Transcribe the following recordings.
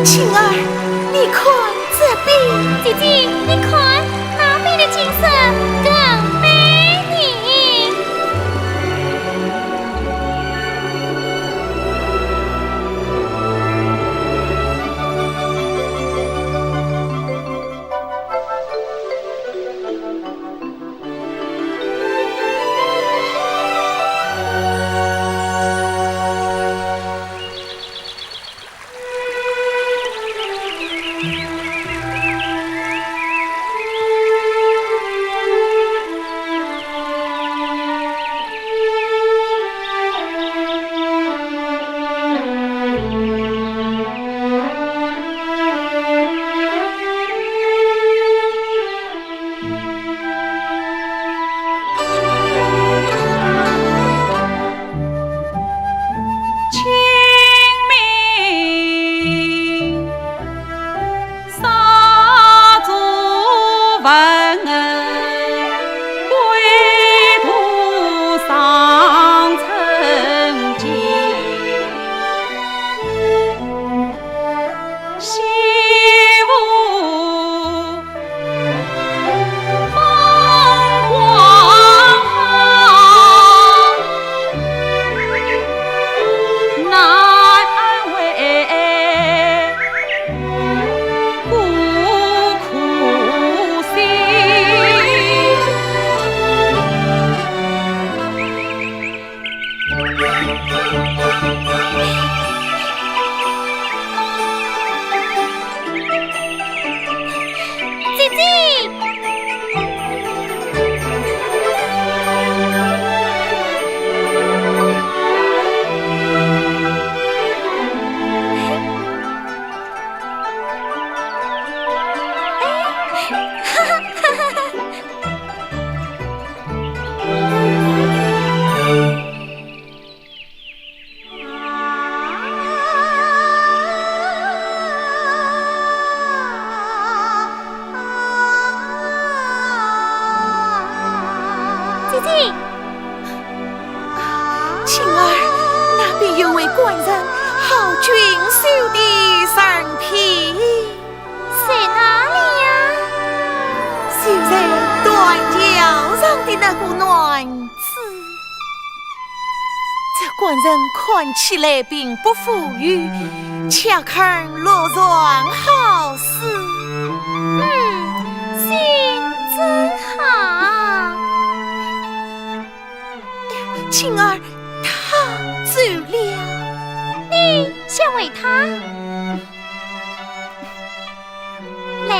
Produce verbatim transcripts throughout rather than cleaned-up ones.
青儿，你看这边。姐姐，你看那边的景色更美丽。 清明杀猪问，归途上曾经。 西湖风光好，难为孤苦心。 姐姐！哎，哈哈哈哈！ 姐姐！青儿，那边有位官人，好俊秀的人品。 在哪里呀？就在断桥上的那个男子。这官人看起来并不富裕，却肯落船好事。嗯，心真好。青儿，他走了。你想为他？ 来。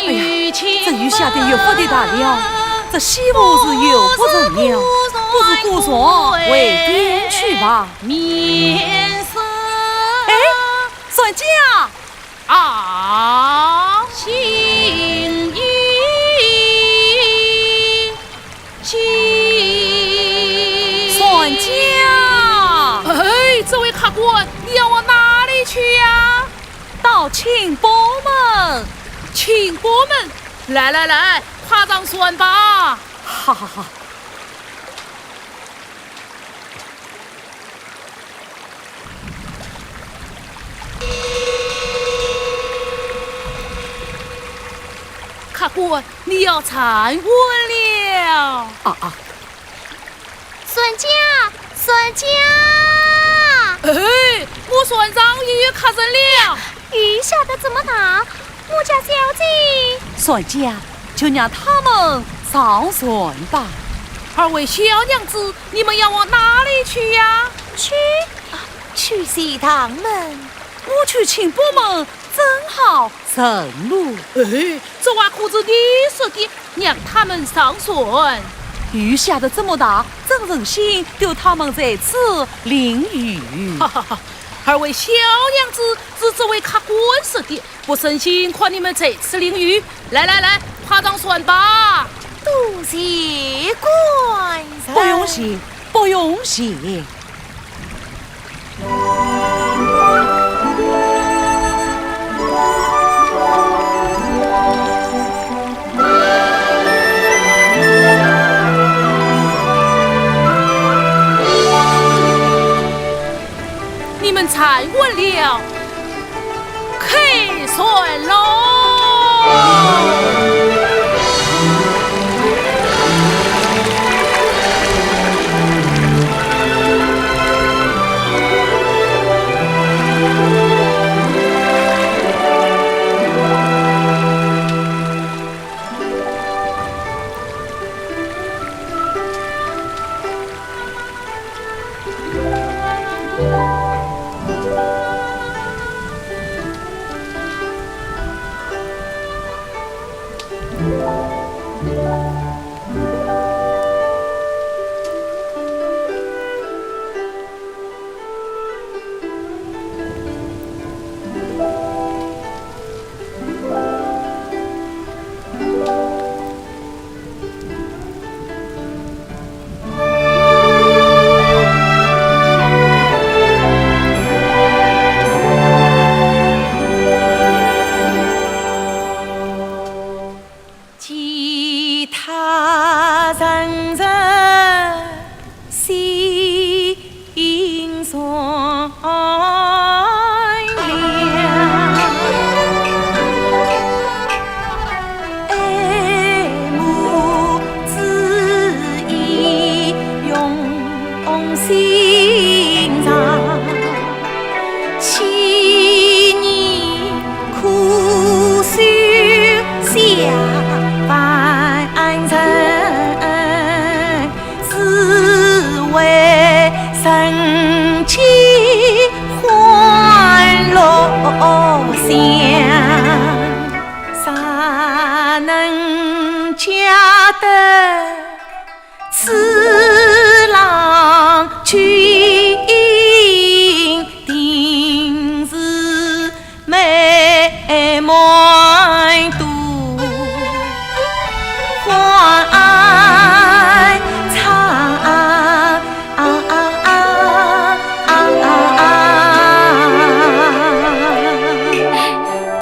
哎呀，这雨下得越发的大了，这西湖是游不成了，不如过桥回京去吧。哎，船家！啊！船家！哎，这位客官，你要往哪里去呀？ 到清波门。清波门？来来来，快上船吧。哈哈哈。客官，你要站稳了。啊啊！船家，船家！哎，我船上也有客人了。雨下得这么大，我家小姐……船家，就让他们上船吧。二位小娘子，你们要往哪里去呀？去？啊，去西塘门。我去清波门，正好 顺路。哎，这话可是你说的，让他们上船。雨下得这么大，怎忍心丢他们在此淋雨？哈哈哈，二位小娘子是这位客官说的，不忍心看你们在此淋雨。来来来，快上船吧。多谢官人。不用谢，不用谢。 你们站稳了， 开船喽！ 其他人人 心酸了。爱慕之意涌心肠，千年苦守下凡尘。 只为人间欢乐乡，谁能解得痴郎君定是 美满肚欢唱。天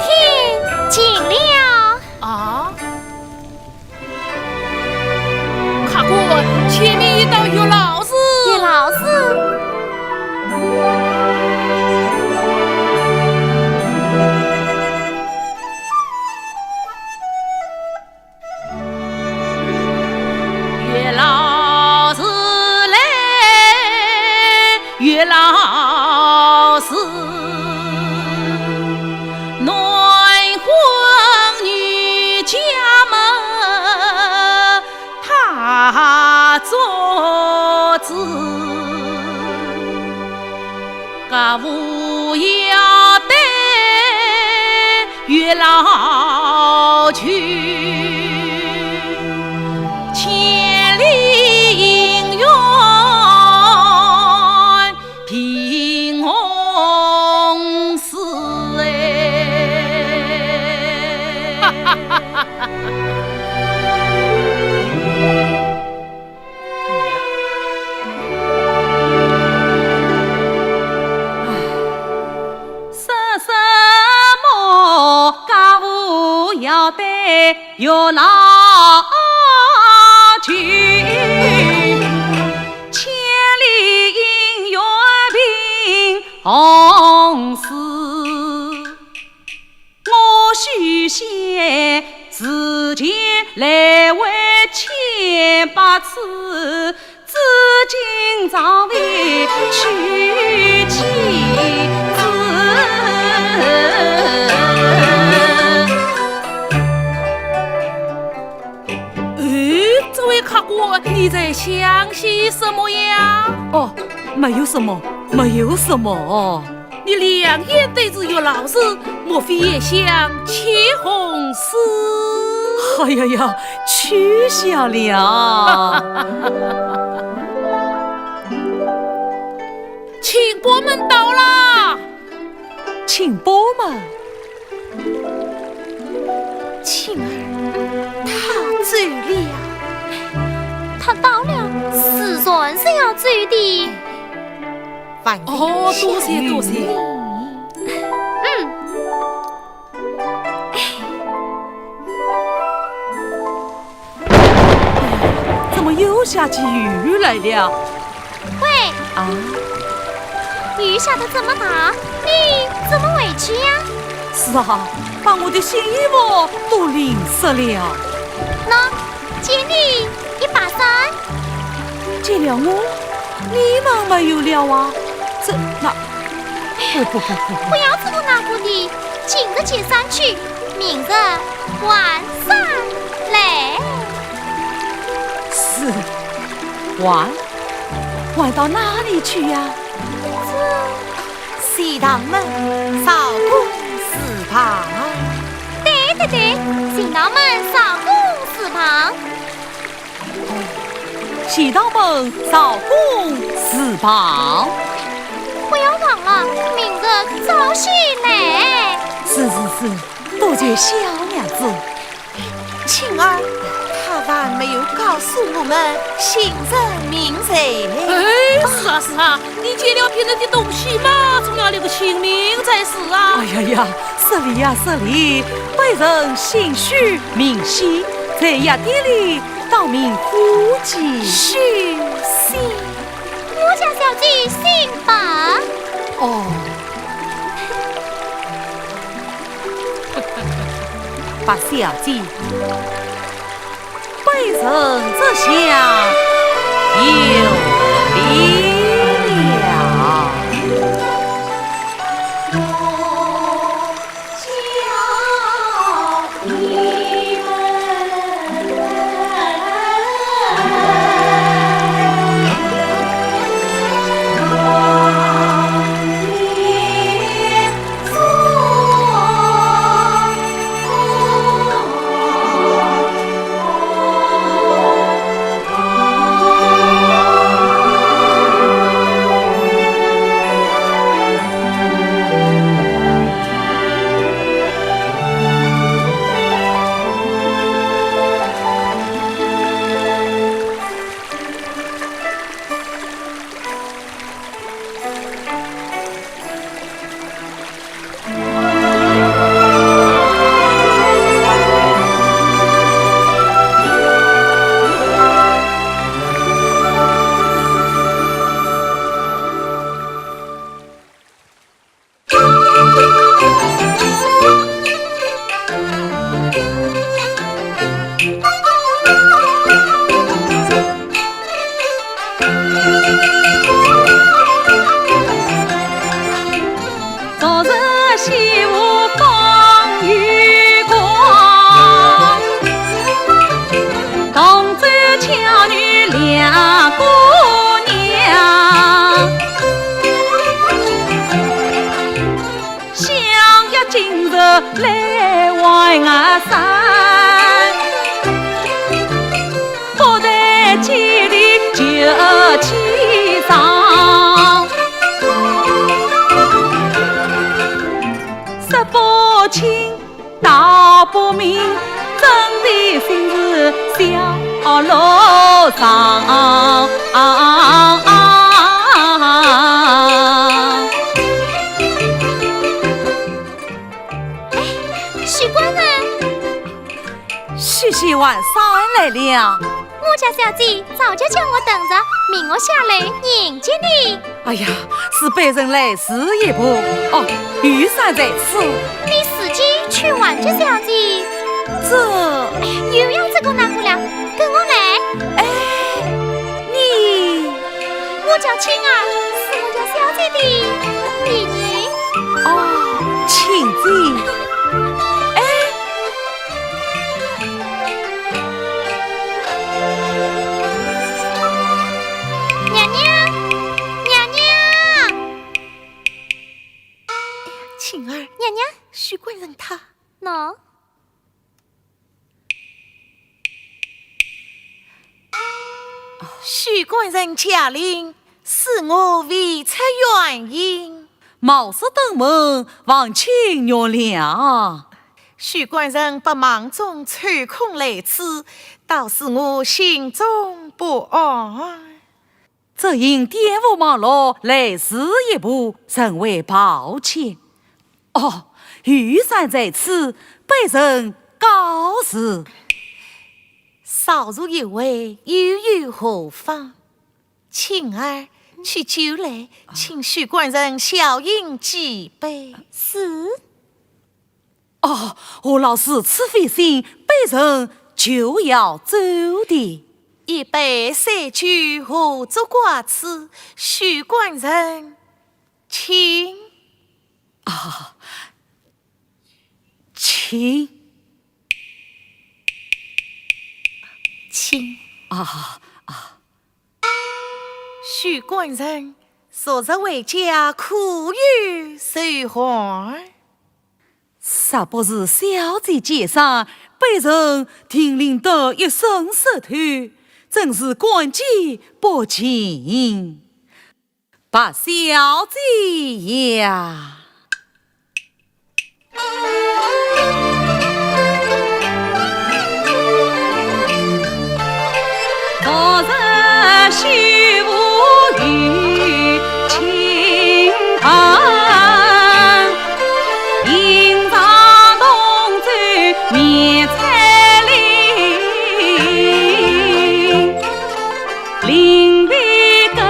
晴了。啊？ 客官，前面一道月老寺。月老寺？月老寺嘞，月老寺。 男欢女家门踏着子，家父要对月老去，千里姻缘 凭红丝哎。说什么家父要对月老去， 千里姻缘凭红丝，我许仙是前来回千百次，至今尚未去其子。哎，这位客官，你在想些什么呀？哦，没有什么，没有什么。你两眼对着月老时，莫非也想起红事？哎呀呀，取笑了。请官们到啦！请官们。 青儿，他走了。他到了，自然是要走的。哦，多谢多谢。嗯。怎么又下起雨来了？ 喂，啊？雨下得这么大，你怎么回去呀？是啊，把我的新衣服都淋湿了。喏，借你一把伞。借了我？你们没有了啊？这……那……不不不不不。不要这个那个的，今日借伞去，明日还伞来。是，还？ 还到哪里去呀？钱塘门赵公祠旁。对对对，钱塘门赵公祠旁。钱塘门赵公祠旁。不要忘了，明日早些来。是是是，多谢小娘子。 青儿，他还没有告诉我们姓甚名谁呢。哎，是啊是啊，你借了别人的东西嘛，总要留个姓名才是啊。哎呀呀，失礼呀失礼，卑人姓许名希，在药店里当名伙计。许希，我家小姐姓白。哦。 白小姐，卑人这厢有礼了。哎，许官人。许仙还山来了。我家小姐早就叫我等着，命我下来迎接你。哎呀，是卑人来迟一步。哦，雨伞在此。你自己去唤接小姐。这……又要这个那个了，跟我来。哎，你……我叫青儿，是我家小姐的别人。哦，青姐。哎，娘娘，娘娘。青儿，娘娘。许官人他……喏。 许官人驾临，恕我未出远迎。冒失登门，望请原谅。许官人不忙中抽空来此，倒使我心中不安。 只因店铺忙碌，来迟一步，甚为抱歉。哦，御膳在此，卑人告辞。少如一位，又有何妨？青儿，取酒来，请许官人小饮几杯。是。 哦，何老如此费心，卑人就要走的。一杯散酒，何足挂齿，许官人，请。啊，请。请。啊，啊。 许官人，昨日回家可有收还？若不是小姐介赏，卑人定领得一身湿透，真是感激不尽。白小姐呀！ 昨日许父与亲朋，饮茶同醉眠彩林。 临别登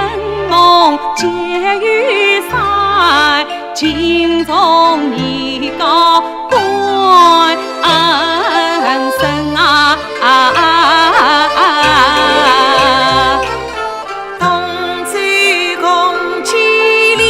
门结友善，敬重年高官身啊。同醉共几礼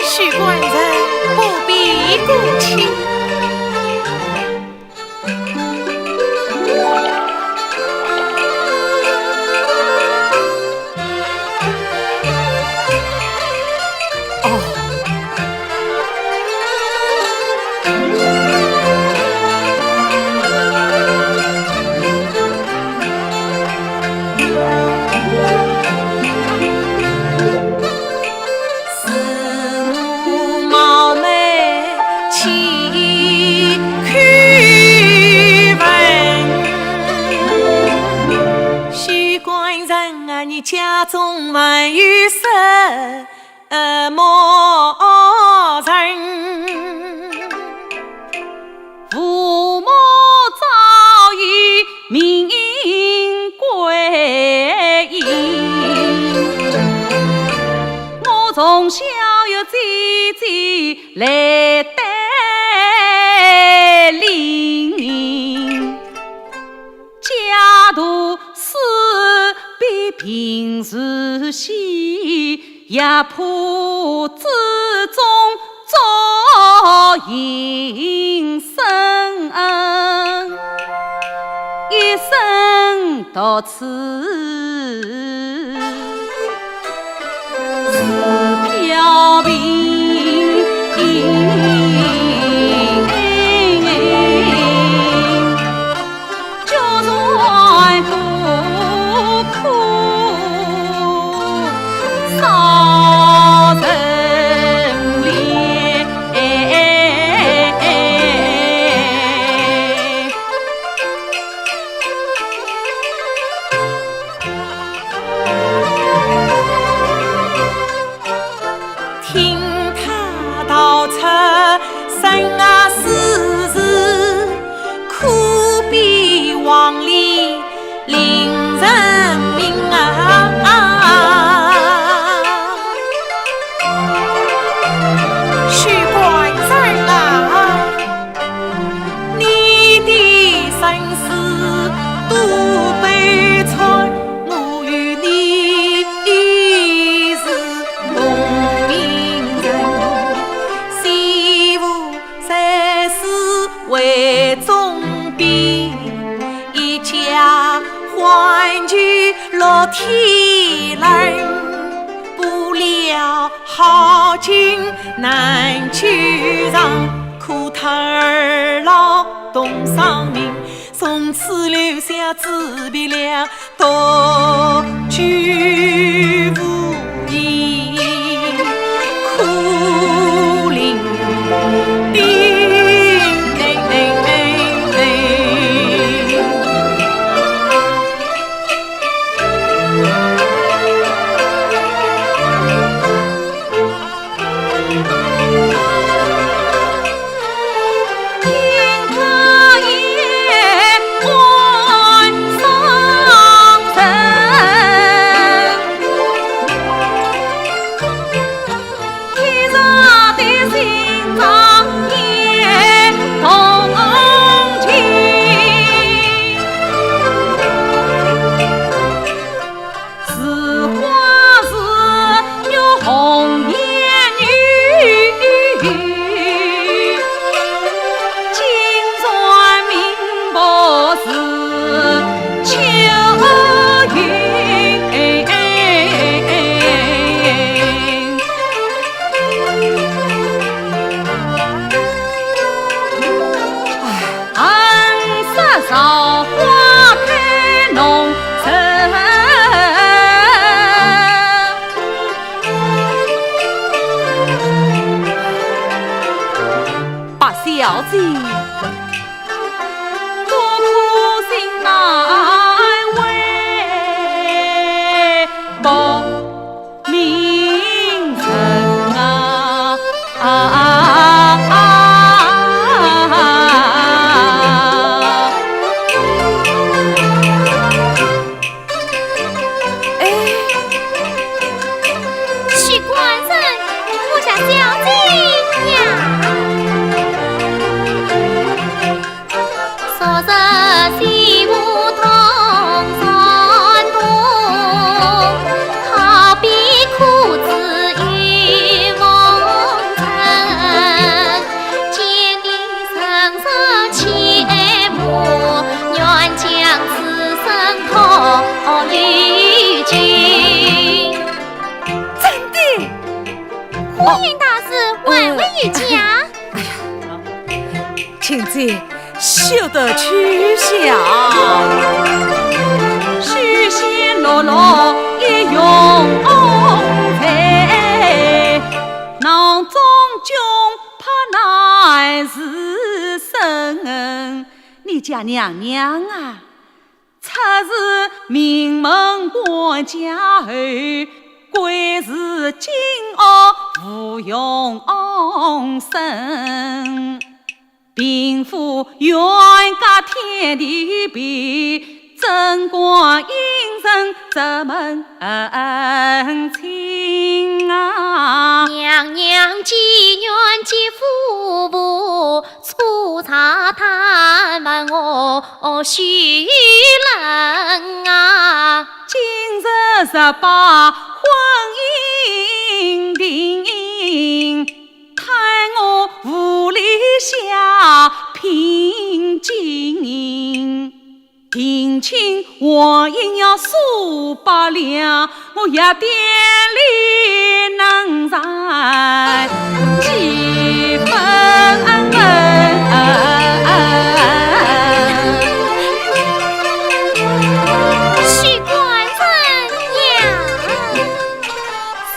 许官人不必顾虑。 许官人啊，你家中还有什么人？令人命啊！许官人啊，你的身世多悲惨，我与你是同命人，媳妇在世为重病，一家欢聚乐天伦，不料好景难救上，苦透儿郎同丧命，从此留下子别两， 独居无依，苦伶仃。是花是月红颜女，金钏明白是秋云。哎。 寒舍韶华配弄臣。八小姐，多苦心难为薄 命人啊。哎，许官人，我家小姐呀。 昨日媳妇同船渡，好比苦子与风尘。见你身受凄苦，愿将此生托与君。真的？婚姻大事，还未有期啊。哎呀， 请姐休得取笑。许仙落落亦用罪，郎中窘迫乃是身。你家娘娘啊， 出自名门官家后，贵是金屋无用身。贫富远隔天地别，怎敢应承这门亲啊？娘娘既愿接夫妇， 初查探问我许人啊。今日若把婚姻定，待我府里下聘金。定亲还应要数百两， 我药店里能赚几分？许官人呀，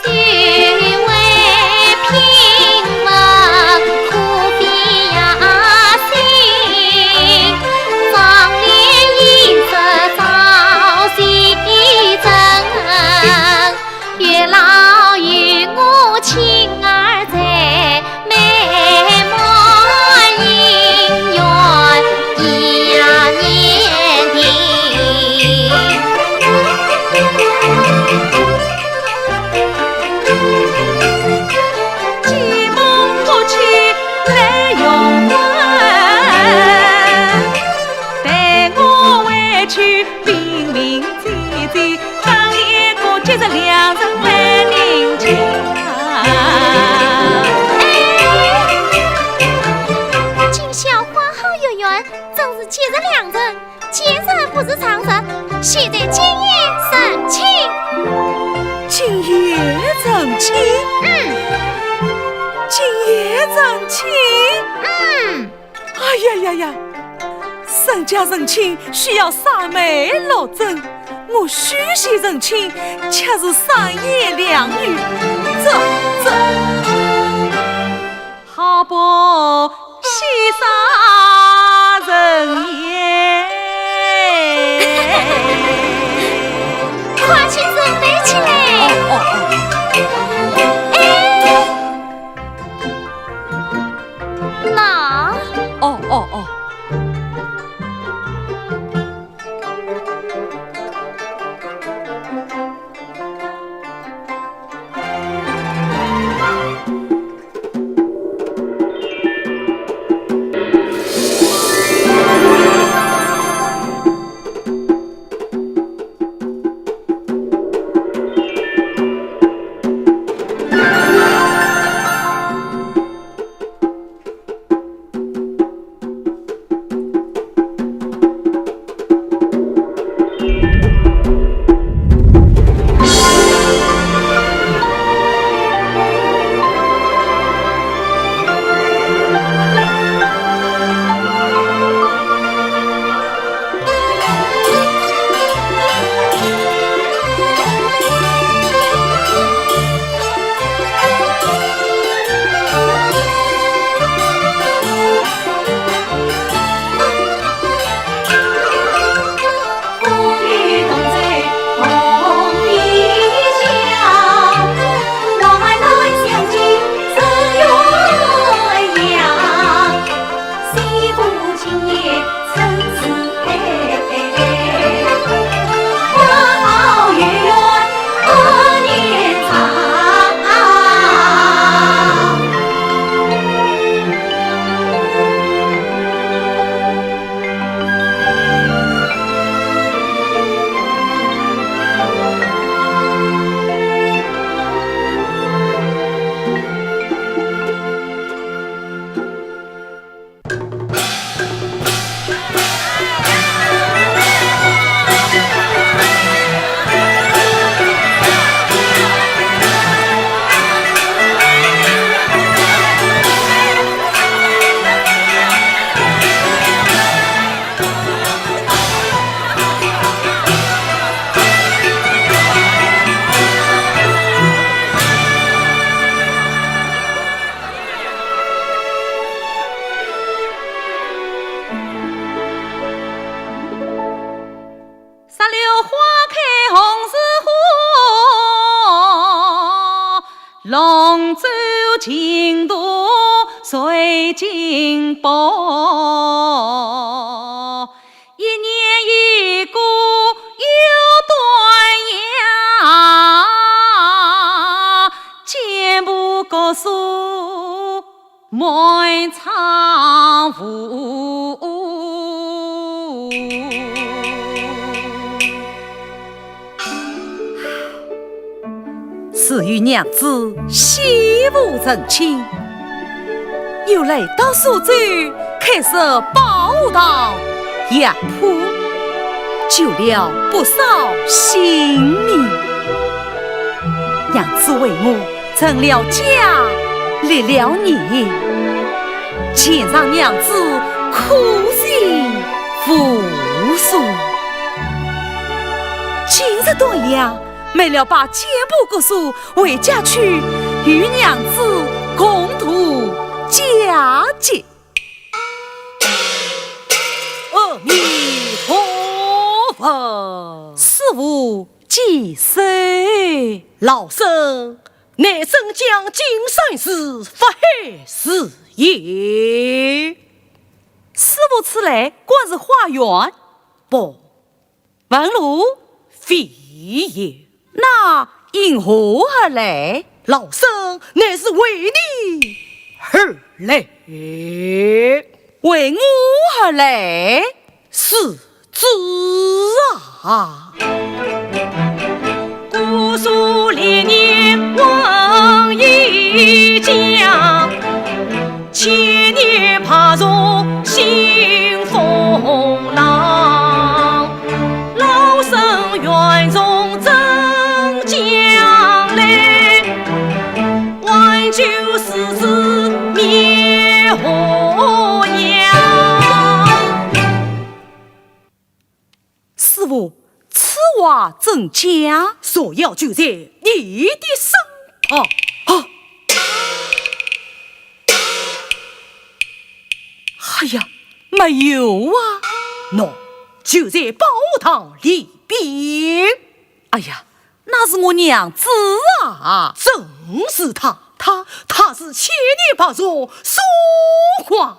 虽为贫妇苦比野性，妆奁衣食朝夕蒸。 月老与我亲儿在，不是常人，现在今夜成亲。今夜成亲？嗯。今夜成亲？嗯。哎呀呀呀，人家成亲需要赏梅落针，我许仙成亲却是赏叶良缘。这，这，好不 喜煞人也。快去准备起来。哦，哦，哦。哎，妈。哦，哦，哦。 石榴花开红似火，龙舟竞渡水晶波。一年一过又端阳，剪布各树 满窗无。自与娘子西湖成亲，又来到苏州，开设宝堂药铺，救了不少性命。娘子为我 成了家，立了业，前让娘子苦心无数。今日端阳，没了把剪布各树回家去，与娘子共度佳节。阿弥陀佛。师父 几岁？老身乃镇江金山寺法海寺也。师父此来，观是化缘？不。问路？非也。那因何而来？老身乃是为你而来。为我而来？是 子啊。姑苏历年瘟疫降，千年爬虫兴风浪。怎讲？若要就在你的身旁。啊！哎呀，没有啊。喏，就在宝堂里边。哎呀，那是我娘子啊。正是她，她，她是千年白蛇宋华。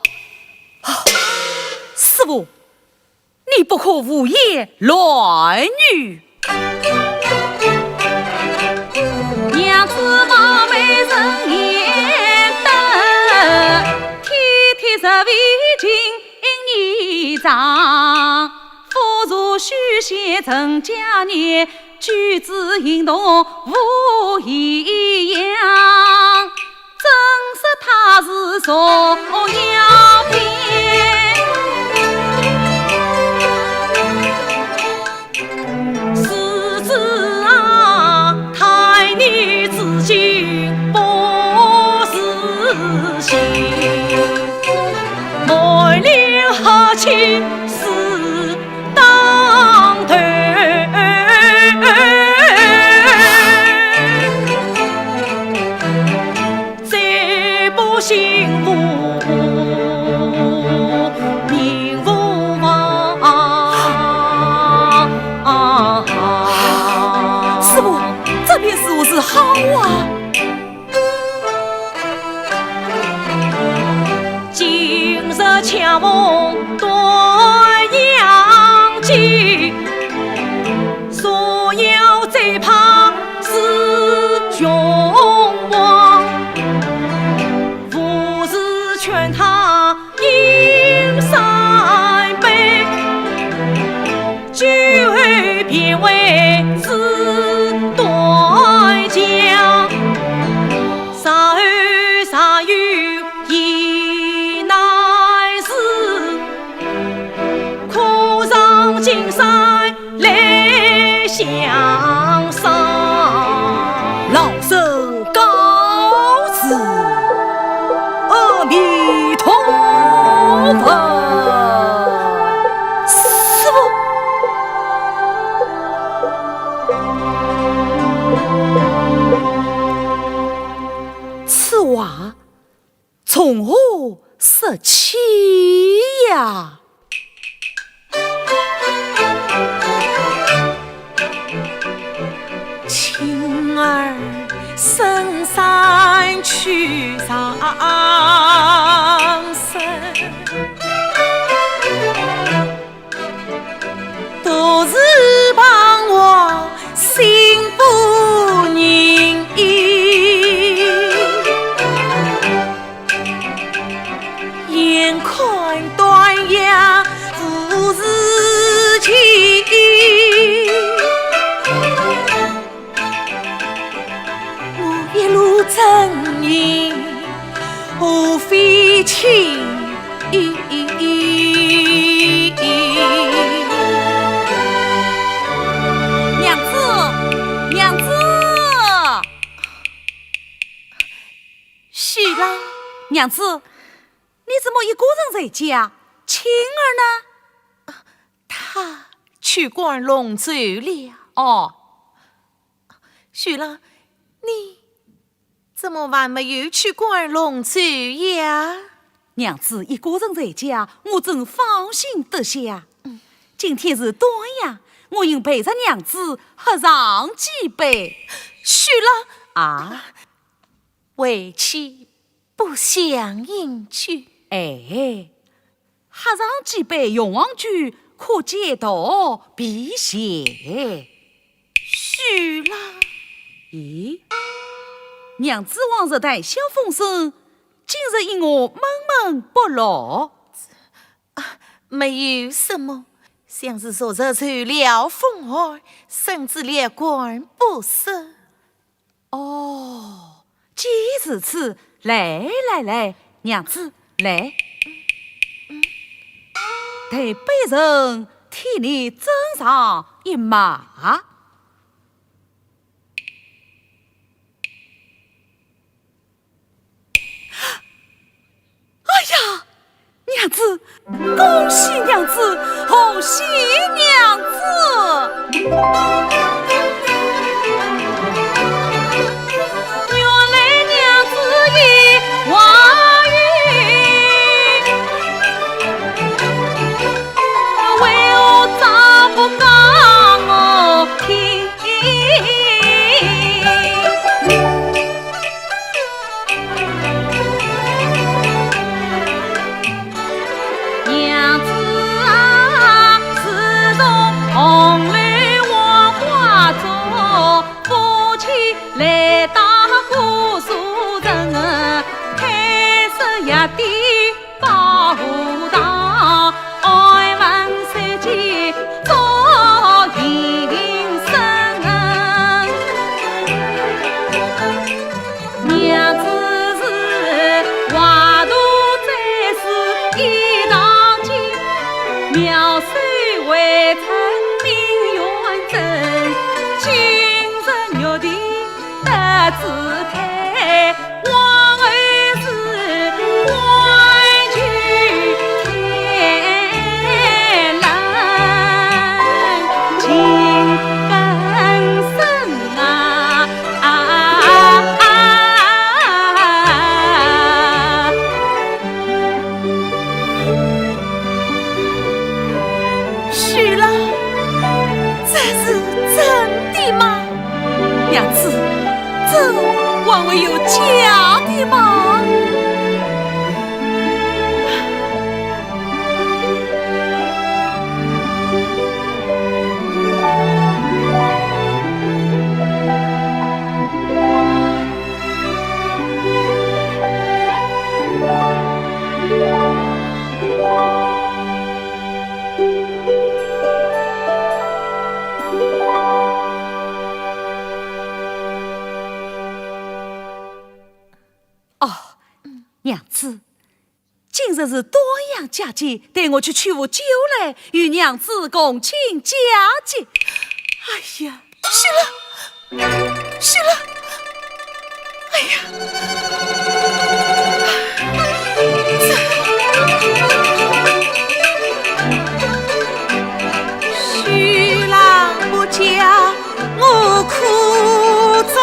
啊，师父， 你不可胡言乱语。娘子貌美人贤德，体贴入微情意长。肤如许仙成娇年，举止行动无异样。 真说她是蛇妖变。是子啊，待你至今不辞辛。满脸黑气是 当头。再不幸福命无望。师父，这便如何是好啊？ 今日恰逢端阳节，蛇妖最怕是穷王，不如劝她饮三杯，酒后便会知端详。 若有若有亦难事，可上金山来相商。老身告辞，阿弥陀佛。师父。 此话从何说起呀？ 娘子，娘子！许郎。娘子，你怎么一个人在家？青儿呢？她去观龙舟了。哦。 许郎，你怎么还没有去观龙舟呀？娘子一个人在家，我怎放心得下？嗯。今天是端阳，我应陪着娘子喝上几杯。许郎。啊？为妻不想饮酒。哎， 喝上几杯雄黄酒，可解毒辟邪。许郎。咦，娘子往日谈笑风生，今日与我闷闷不乐。啊，没有什么，像是昨日受了风寒，身子略感不适。 哦，既如此，来来来，娘子，来，待卑人替你斟上一马。哎呀， 娘子，恭喜娘子，贺喜娘子！有假的吗？哦，娘子，今日是端阳佳节，待我去取壶酒来，与娘子共庆佳节。哎呀，是了，是了，哎呀，这……许郎不嫁， 我苦衷，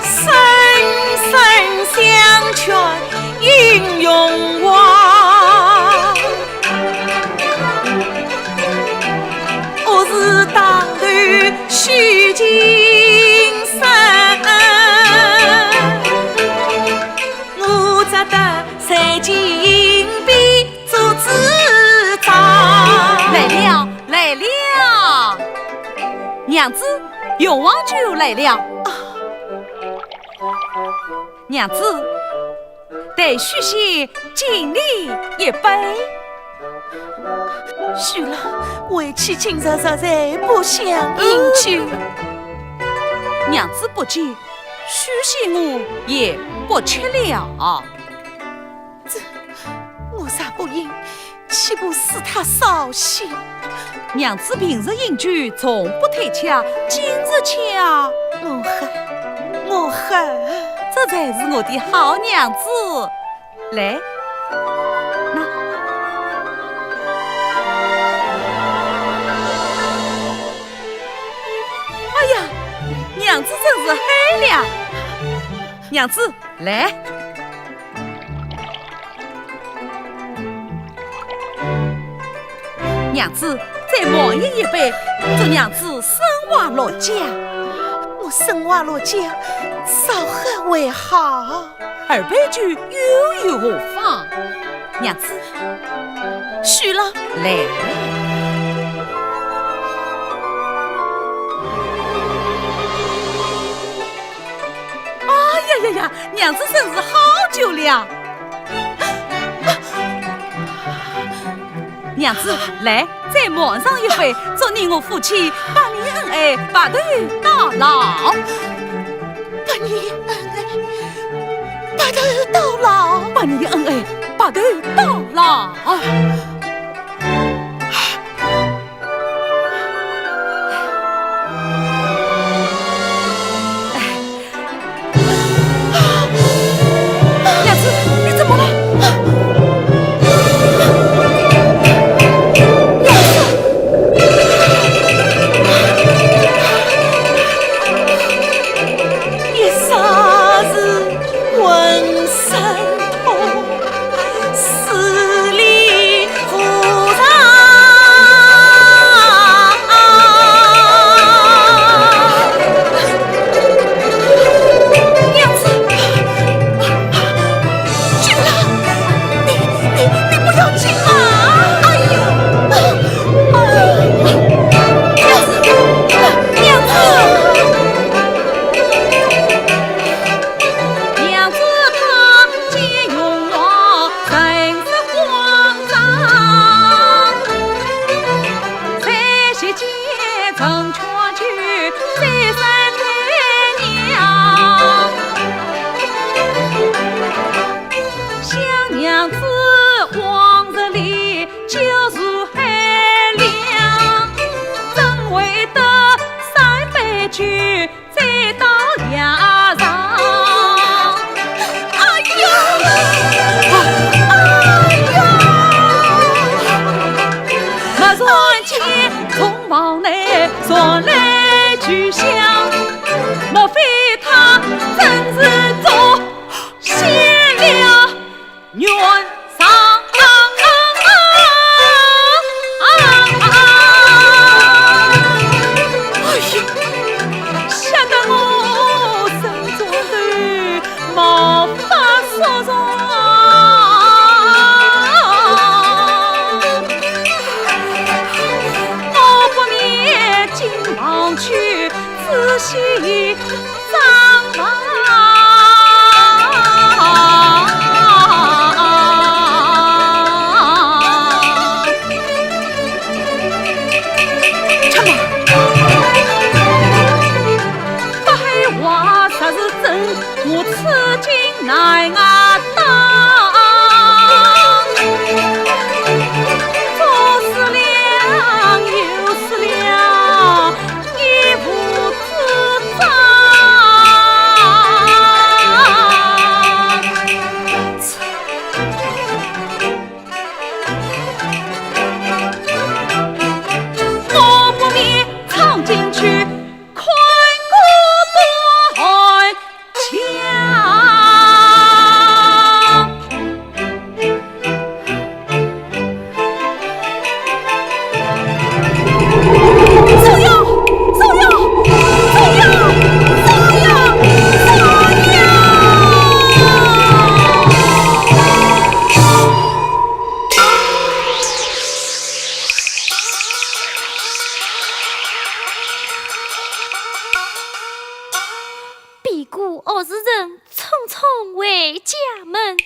声声相劝应荣华。我是当头许情深，我只得在井边 做主张。来了，来了。娘子，荣华酒来了。啊。娘子，待许仙敬你一杯。许郎，为妻今日实在不想饮酒。娘子不敬，许仙我也不吃了。这，我若不饮， 岂不使他扫兴？娘子平日饮酒从不推却，今日却……我喝，我喝。这才是我的好娘子。来，那……哎呀，娘子真是害了。娘子，来。 娘子，再忙饮一杯，祝娘子生活乐家。我生活乐家，早喝为好。二杯酒又有何妨？娘子，许郎。来。哎呀呀呀，娘子真是好酒量。 娘子，来，再忙上一杯，祝你我夫妻百年恩爱，白头到老。百年恩爱，白头到老。百年恩爱，白头到老。 娘子，你怎么了？娘子！一霎时浑身痛，思里我此情难啊当，左思量右思量，一无主张。我不免闯进去， 看个断肠。走呀，走呀，走呀，走呀，走呀！ 避过恶时人，匆匆回家门。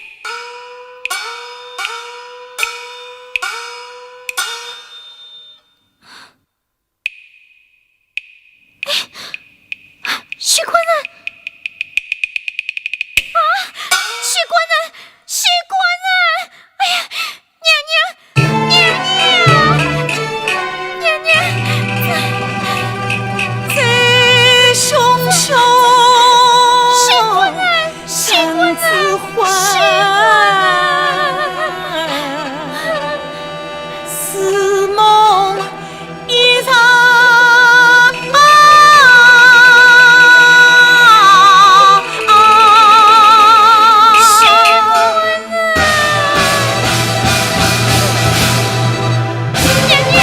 哎，许官人！啊，许官人，许官人！哎呀， 娘娘，娘娘，娘娘，这……这凶凶，许官人，许官人，子桓，许官人。似梦一场。 娘娘，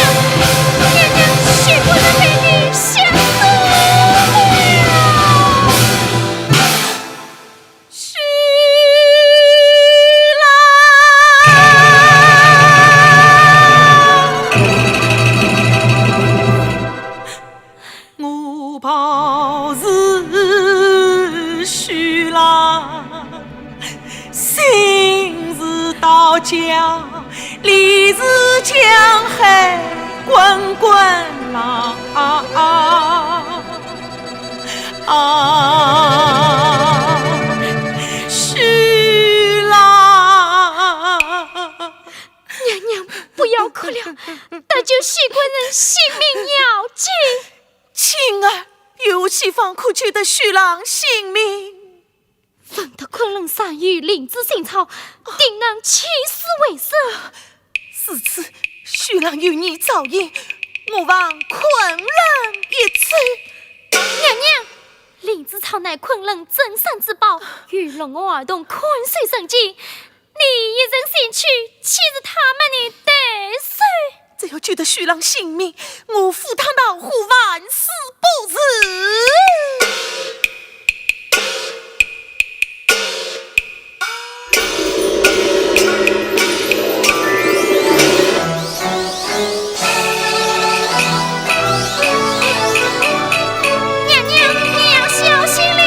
娘娘，许官人被你吓死了。许郎。 我报是许郎，心事到家，理是江海滚滚浪。啊，许郎。 娘娘，不要哭了，搭救许官人性命要紧。青儿，有何方可救得许郎性命？闻得昆仑山有灵芝仙草，定能起死回生。如此，许郎有你照应，我望昆仑一走。娘娘，灵芝草乃昆仑镇山之宝，与龙王儿童看守甚紧， 你一人前去，岂是他们的对手？只要救得许郎性命，我赴汤蹈火，万死不辞。 娘娘，你要小心了。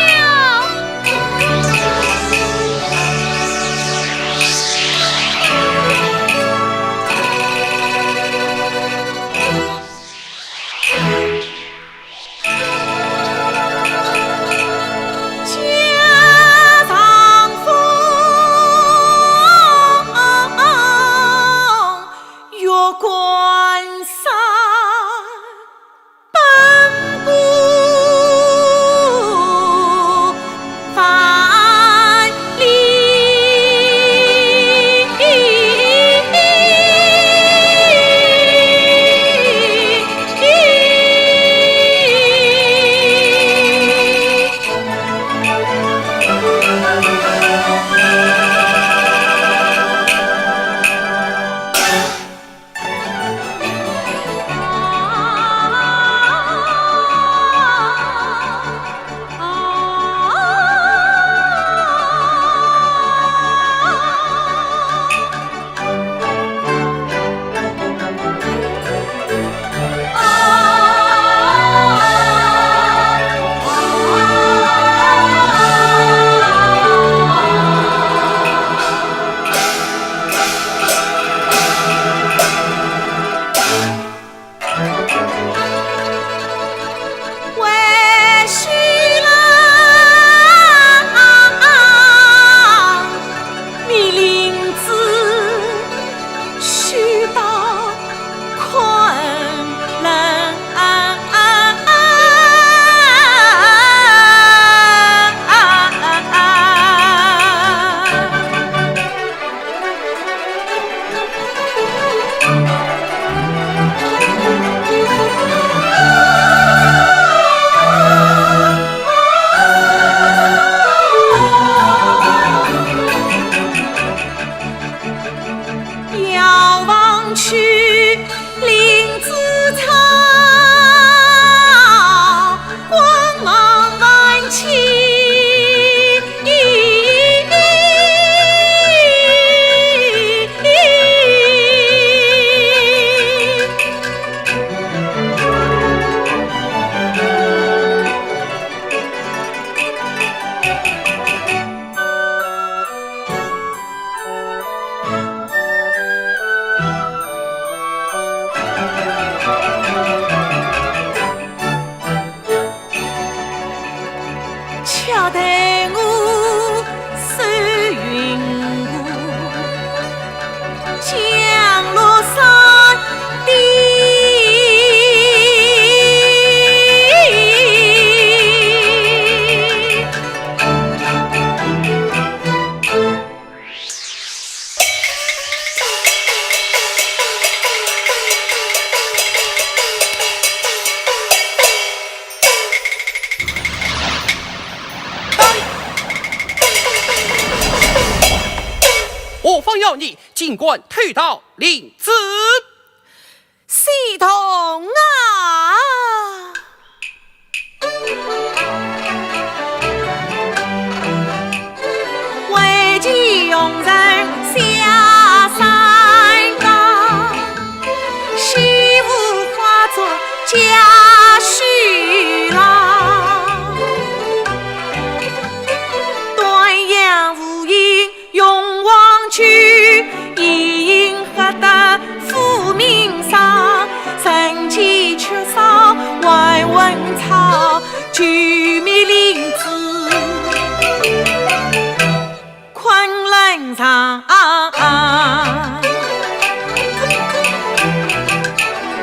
方要你尽管退到临淄。 西东啊，为求容人下山高，西湖化作家书郎，端阳无影 永忘却，一饮喝得浮名上，人间缺少还问草，救命临淄昆仑上。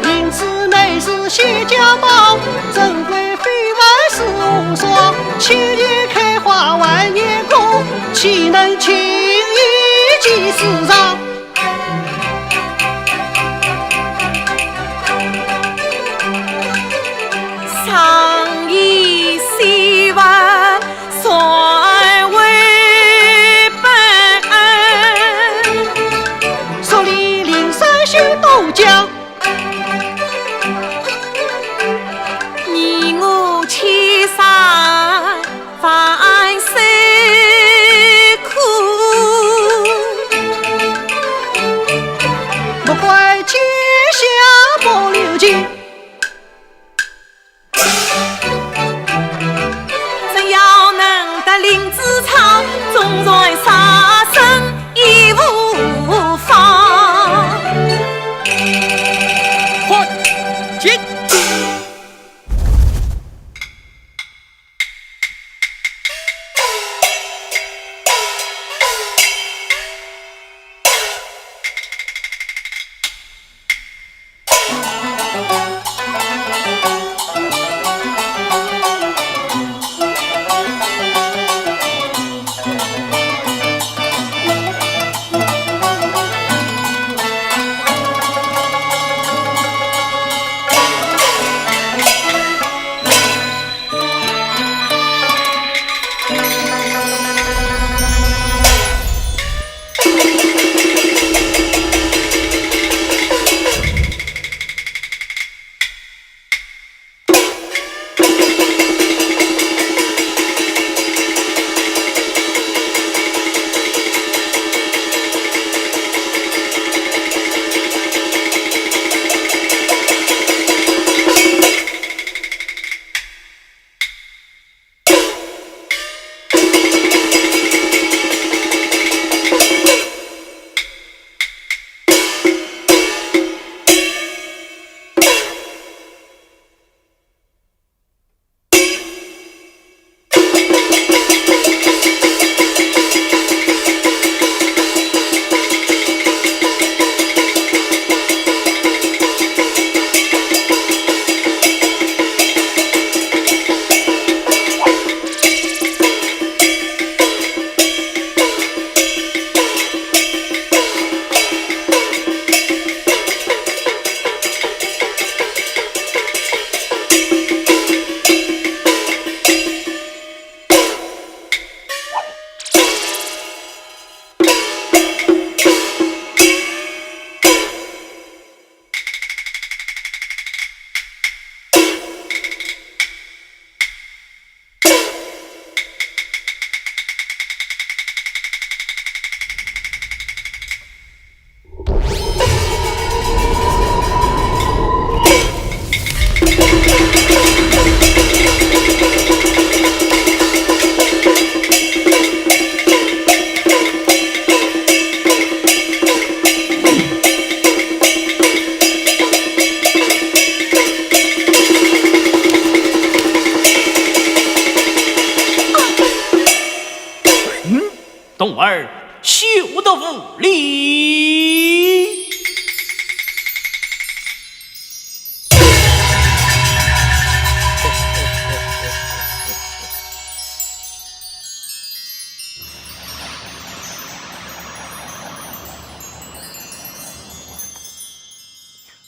临淄乃是小家宝，珍贵非凡是无双。千年开花万年果，岂能轻易见世上？常以西文传为本，说李陵三宣都江。 你我千山万水苦，莫怪天下不留情。 只要能得临淄草，纵然杀身亦无妨。快进！ 嗯，童儿休得无礼。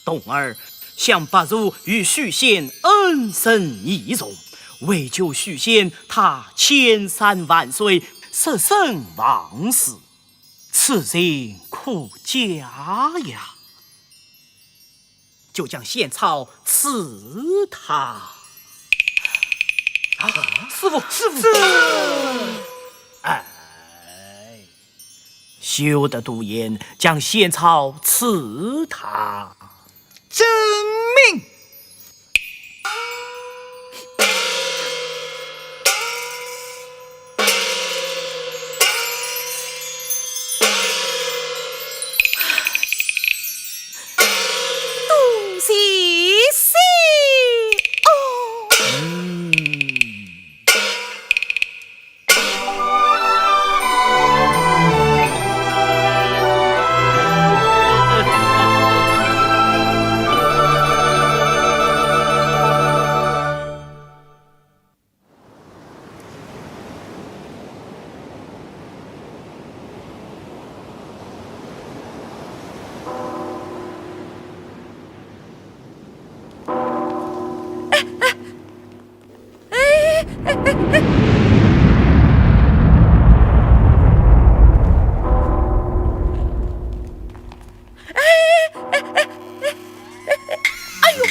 童儿想白素与许仙恩深义重，为救许仙，他千山万水，舍生忘死。此此情可嘉呀。就将仙草赐他。啊，师父，师父。哎，休得多言，将仙草赐他。遵命。 多谢师哦。哎呦，哎呦！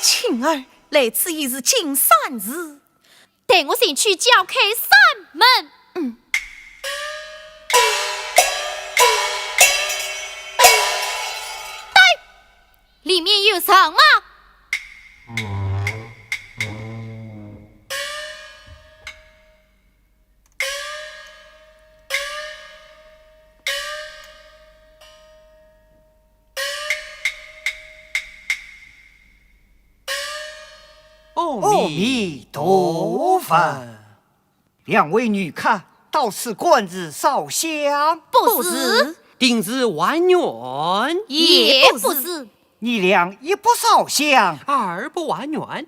青儿，来此已是近三日。 待我前去叫开山门。嗯。对，里面有人吗？ 阿弥陀佛。两位女客到此观寺烧香？不是。不是。顶是还愿？也不是。你俩一不烧香，二不还愿，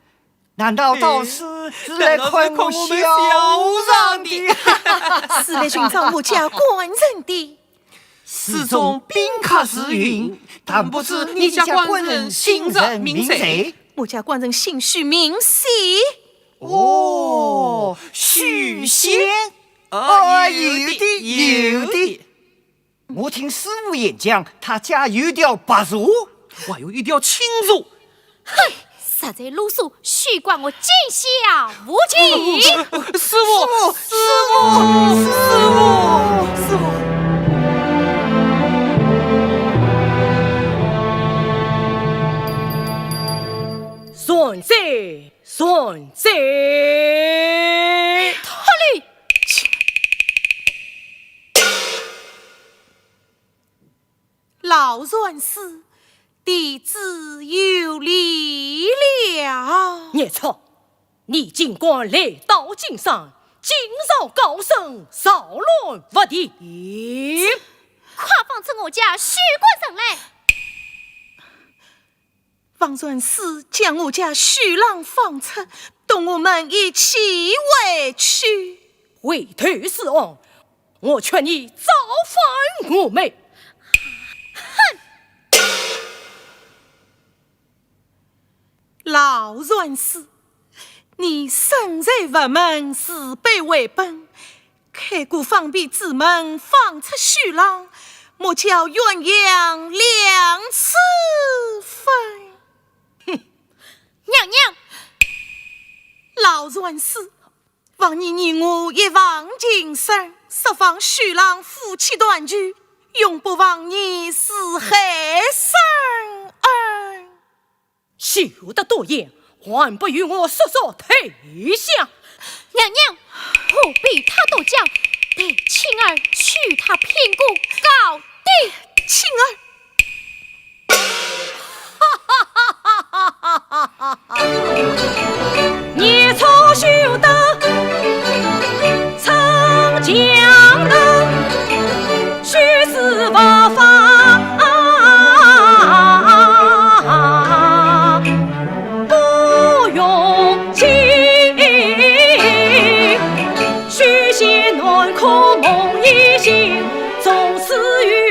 难道到此是来看我们笑场的？是来寻找我家官人的。 寺中宾客如云，但不知你家官人姓甚名谁？我家官人姓许名谢。哦，许仙。哦，有的，有的。我听师父言讲，他家有条白蛇。我还有一条青蛇。 哼，实在啰嗦，休怪我见笑无情。师父，师父，师父，师父。善哉，善哉。脱离！ 老善师，弟子有礼了。孽畜，你竟敢来到金山，惊扰高僧，扰乱佛庭。快放出我家许官人来！ 方善师将我家许郎放出，同我们一起回去。回头是岸，我劝你造反我们。哼！老善师，你身在佛门，慈悲为本， 开个方便之门，放出许郎，莫叫鸳鸯两次分。哼，娘娘！老善师，望你念我一往情深，设防许郎夫妻团聚，永不忘你四海深恩。 休得多言，还不与我速速退下！娘娘，何必他多讲？待青儿去他品过告的。青儿， 许仙难可梦一醒，从此与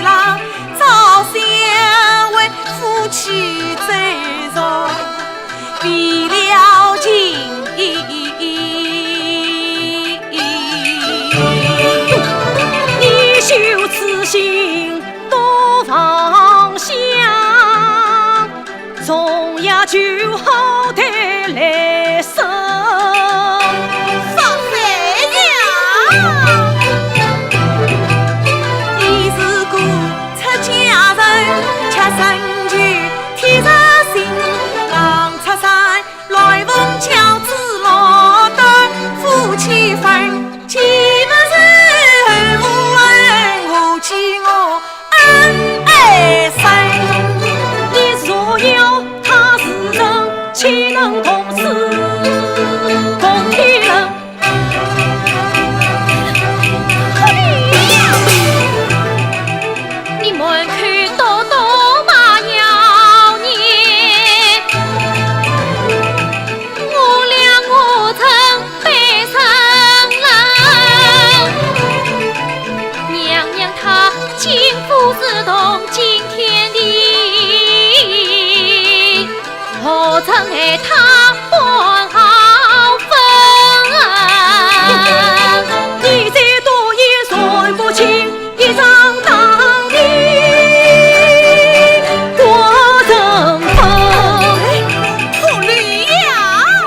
郎照相为夫妻再坐，为了情。你修此心多芳香，重要酒好待来生。放飞呀！ 出家人，吃生就铁石心，行出山，来逢轿子落单，夫妻分，既不是后无恩，何及我恩爱深？你若要他是人，岂能同死共地人？ 你满口多多骂妖孽，我俩我曾被人冷。娘娘她竟不是同情天地， 何曾爱他半毫分？你再多言算不清，一场当你我人分。不理呀！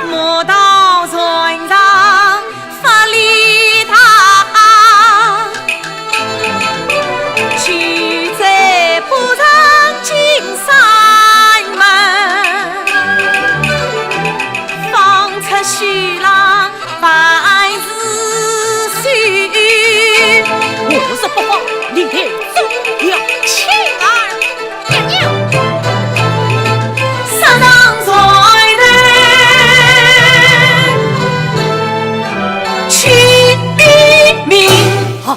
莫道船上 法理大，去者不让进山门，放出许郎万事休。我若不放，你待怎样？青儿， 娘娘。杀人罪人，取一命。好，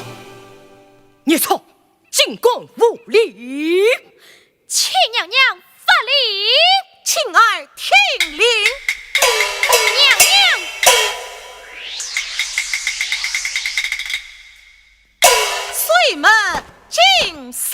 孽畜，竟敢无礼！请娘娘发令。青儿听令。娘娘。 水门进山。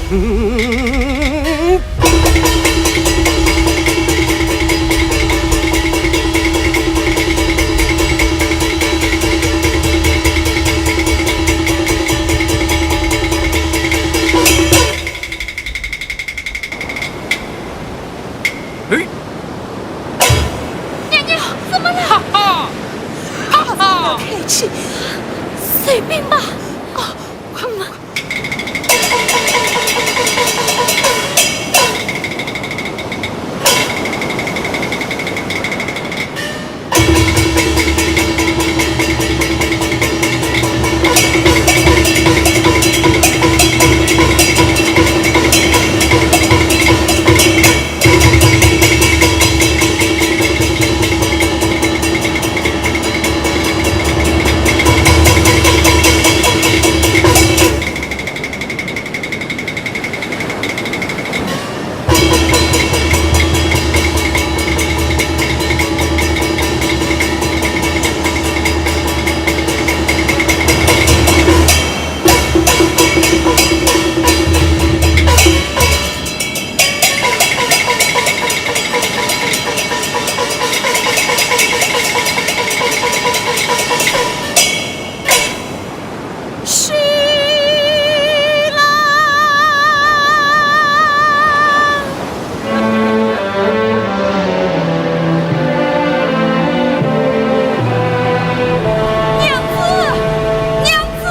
哎，娘娘，怎么了？哈哈，哈哈，不要客气，随便吧。哦，快，快。 娘子，娘子！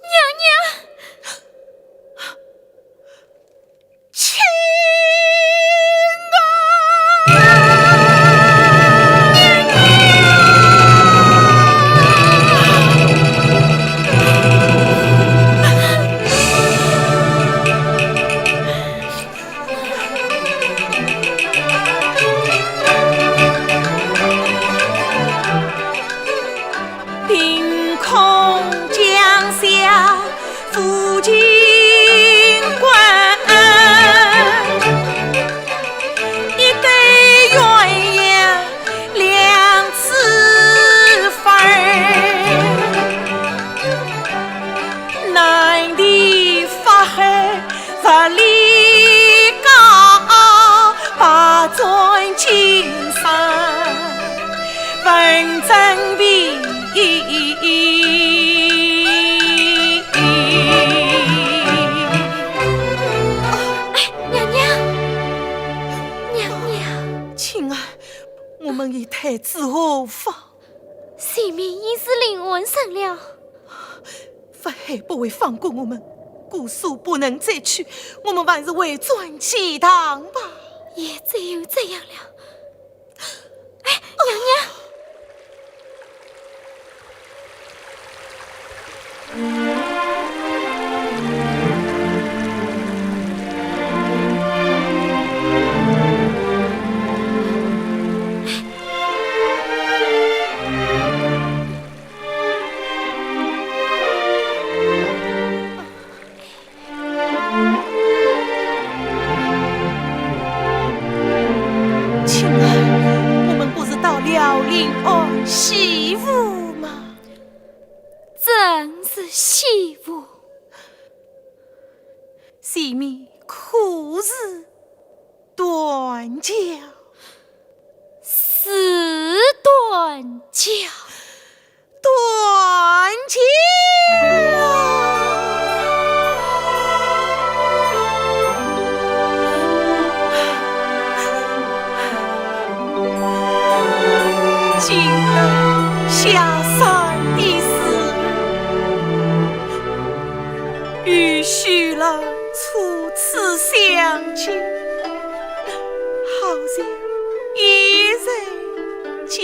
娘娘，亲啊！娘娘！ 凭空降下负心官，一对鸳鸯两枝花儿，难题法海 十里高，百转千山，文征明。哎，娘娘，娘娘。青儿，我们与太子何妨？性命已是临危城了。 法海不会放过我们，姑苏不能再去，我们还是回转钱塘吧。也只有这样了。哎，娘娘！ 青儿，我们不是到辽宁安西吴吗？正是西吴。前面可是 断桥。是断桥。断桥啊！相见，好像一人脚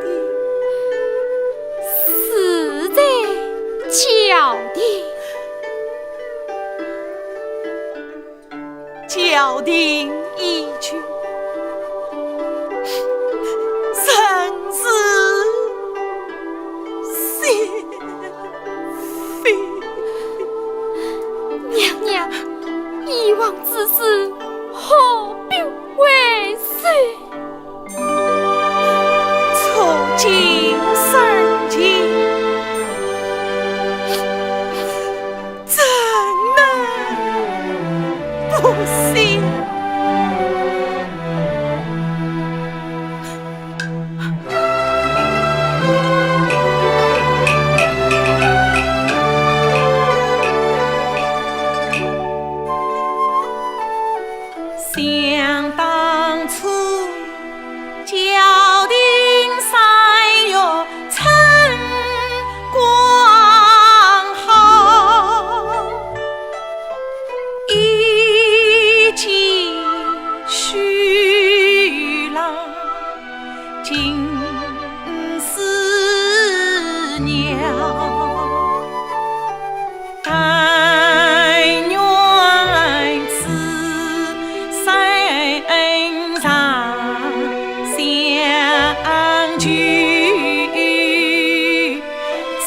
定。是在脚定。脚定已去，人是心 娘娘，以往之事，何必回首？触景生情，怎能不醒？ 想当初，脚定三月春光好，一骑徐郎 金丝鸟，但愿此生常相聚，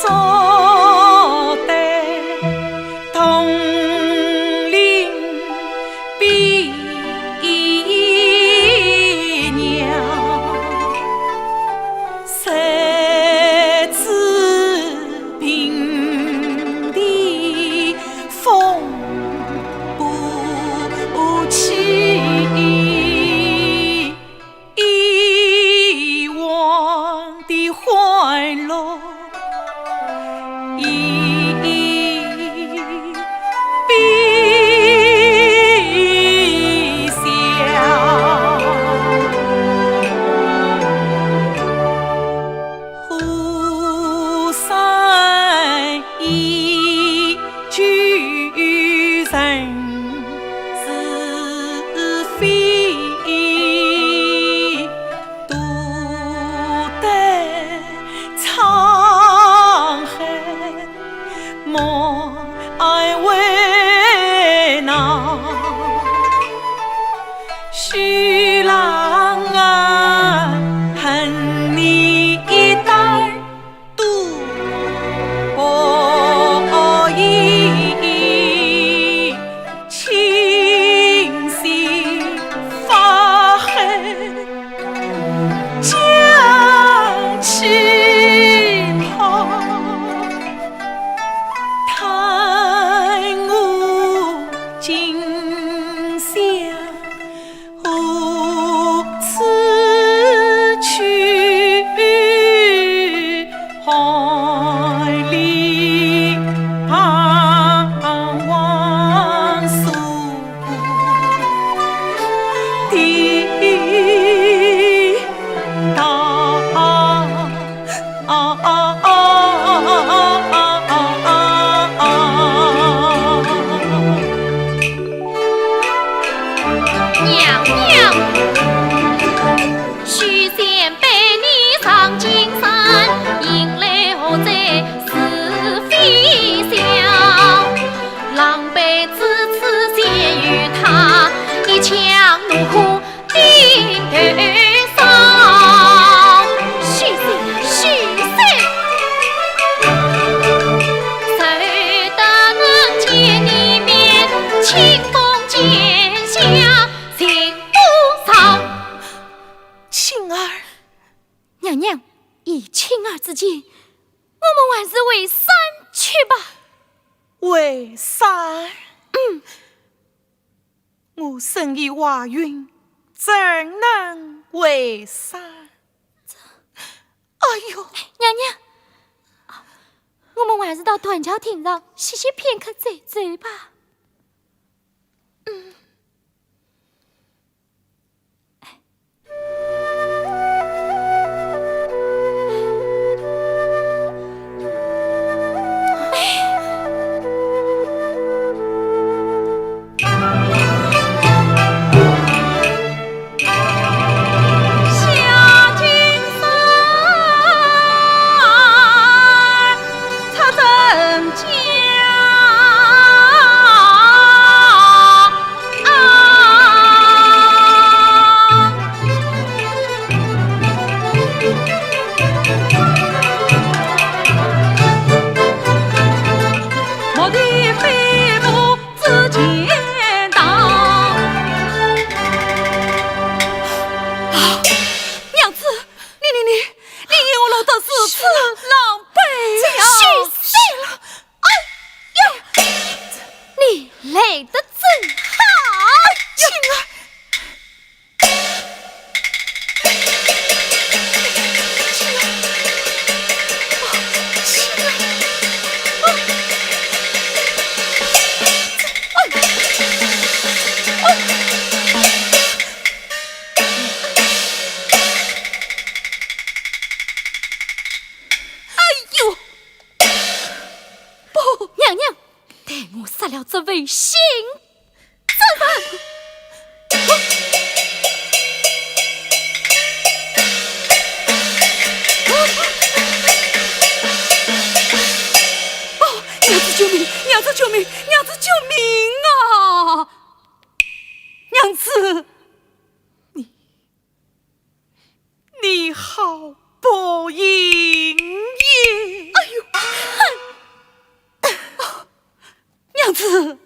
做对 同林比鸟，谁知平地风不起。 以往的欢乐，一笔勾销。湖山依旧人 是非，独对沧海梦为难。徐郎啊，恨你一代 都不依，情绪发黑，将气泡，叹我今宵 何处去？海里彷徨所的 娘娘，许仙背你上金山，引来何罪是非笑？狼狈之处先由他，一腔怒火 顶头上。许仙，许仙，谁得能见你面，清风剑下情不饶。青儿。娘娘，依青儿之见，我们还是回山去吧。回山？嗯。 我身已怀孕，怎能回山？这，哎呦！娘娘，我们还是到断桥亭上歇息片刻再走吧。嗯。你来得正好。哎呀！哎呦！不，娘娘，待我杀了这位姓 哦，娘子救命！娘子救命！娘子救命啊！娘子，你，你好不应也！哎呦，哼！哦，娘子，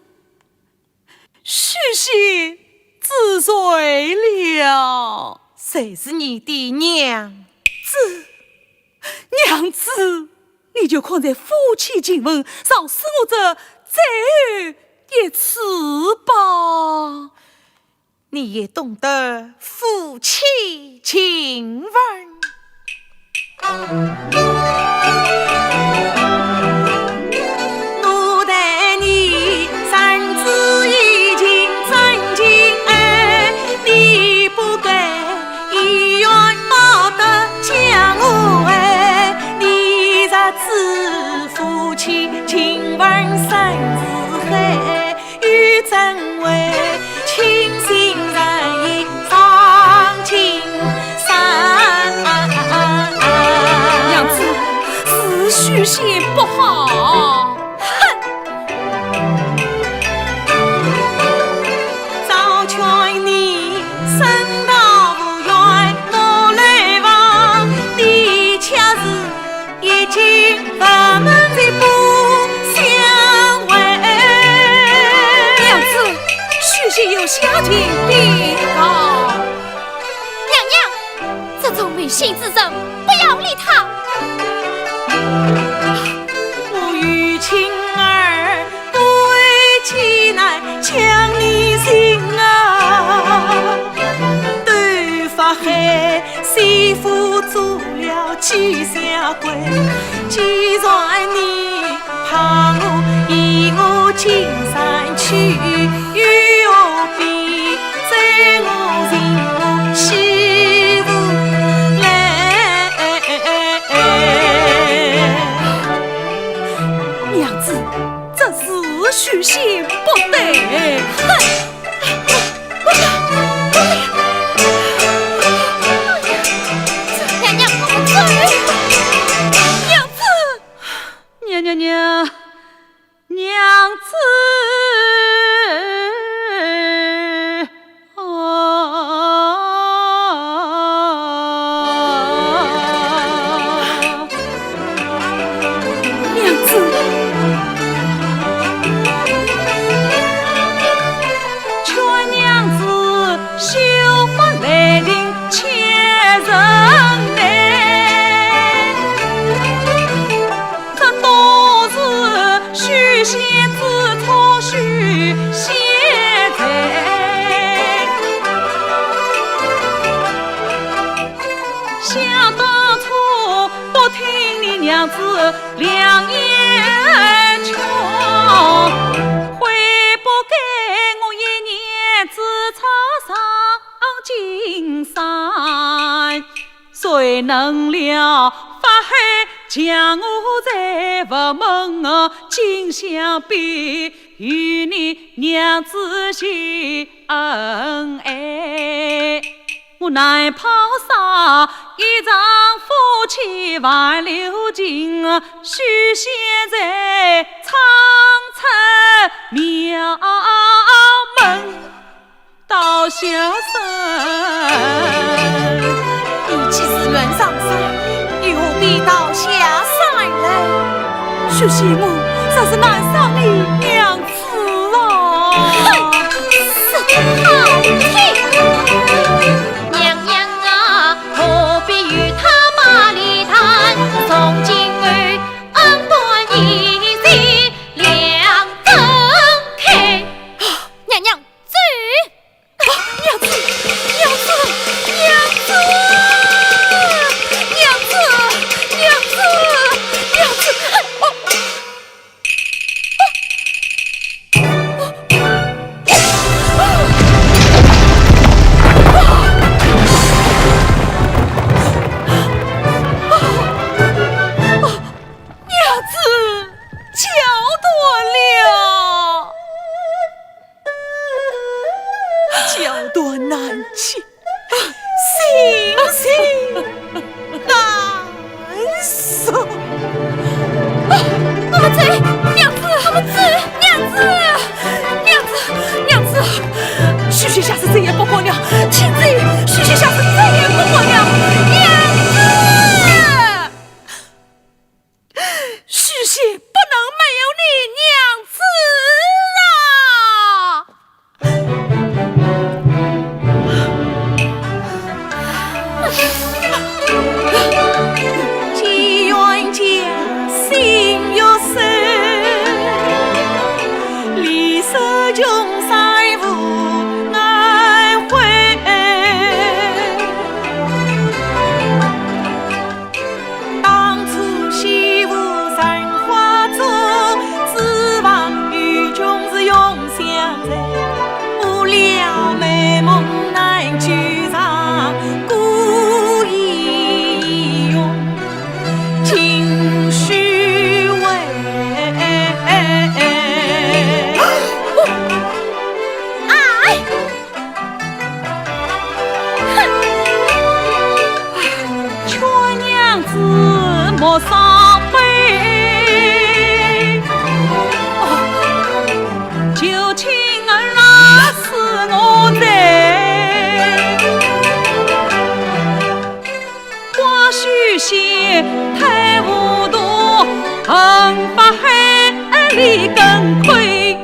许仙知罪了。谁是你的娘子？娘子，你就看在夫妻情分，饶恕我这最后一次吧。你也懂得夫妻情分？ 奴待你三次已经真情爱，你不该以怨报德将我害。你若知夫妻情分深似海， 又怎会倾心然意上青山？娘子，是许仙不好。哼！早劝你身道无缘莫来往，你却是 一径不问这不相为。娘子，许仙有下情禀告。娘娘，这种违心之人，不要理他。我与青儿 不为妻难将你寻啊，都法海师父做了几下跪，既然你怕我，与我进山去，又何必在我寻我师父来？娘子， 这是许仙不对。哼！娘娘，我们走。娘子！娘娘娘，娘子！ 啊，娘子，劝娘子休发雷霆千人难。 这都是许仙之错，许仙罪。想当初不听你娘子良言劝，悔不该我一念之差上青山。 谁能料法海将我在佛门啊，今相比与你娘子结恩爱。我难抛下一场夫妻挽留情啊，许仙在苍trời庙门 倒下山。你既是愿上山，又何必倒下山来？许仙，我实是难上你娘子啊！哼，说得好听。娘娘啊，何必与他把理谈？从今后恩断义绝，两分开。更亏。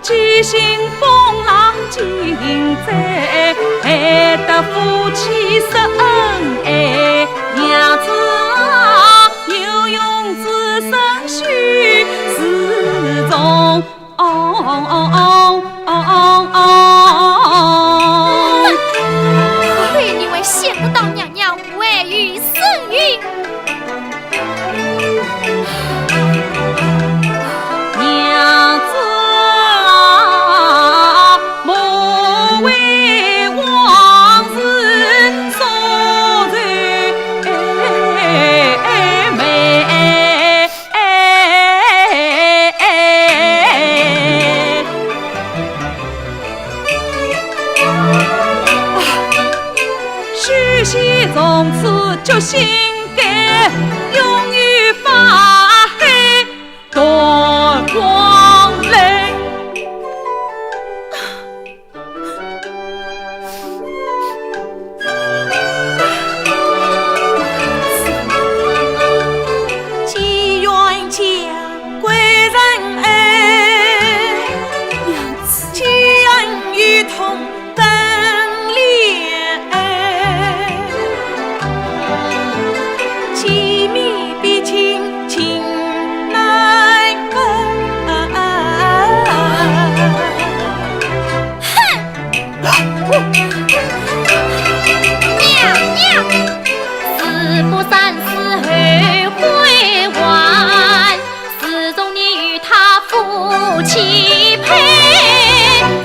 几经风浪尽灾，害得夫妻失恩爱。娘子啊，有容之身须自重。 亏你还想得到娘娘还有身孕。娘子啊，莫为往事所愁眉。 哎，哎，哎。许仙从此决心改，永远发黑断黄泪。 只愿将贵人爱，只愿一同登莲。见面必亲情难分。哼！ 娘娘，是不三思后悔晚，自从你与他夫妻配，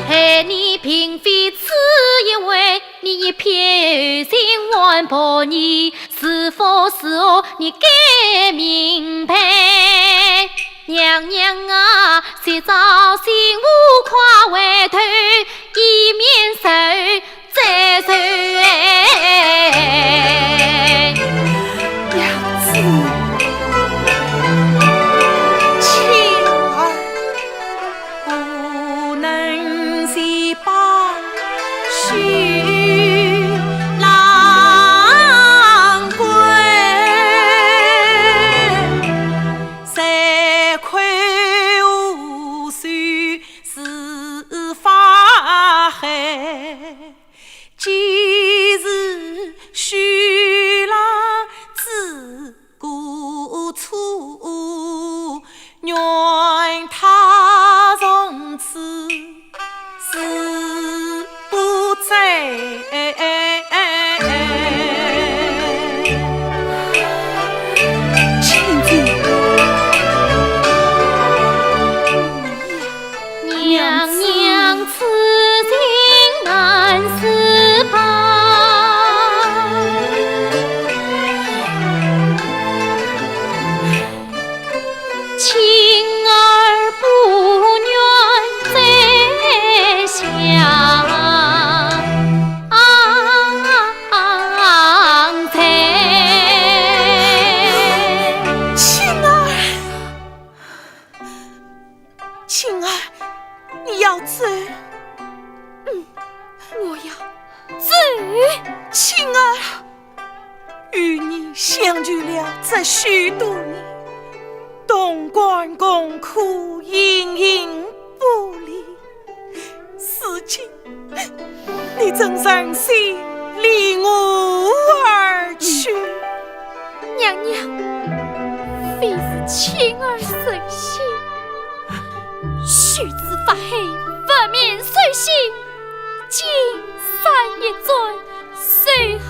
害你嫔妃只一位，你一片心愿薄你，是福是祸你该明白。娘娘啊， 今朝幸福快回头，以免受再受。娘子，青儿不能自拔须郎归。 罪魁祸首是法海，既是许郎之过错，愿他从此 死不罪。青姐。娘娘此情难自拔。 青儿不愿再相随。青儿，青儿，你要走？嗯，我要走。青儿， 与你相聚了这许多年，同甘共苦，形影不离。如今，你怎忍心离我而去？娘娘，非是青儿忍心，须知法海佛面兽心，金山一尊， 仇恨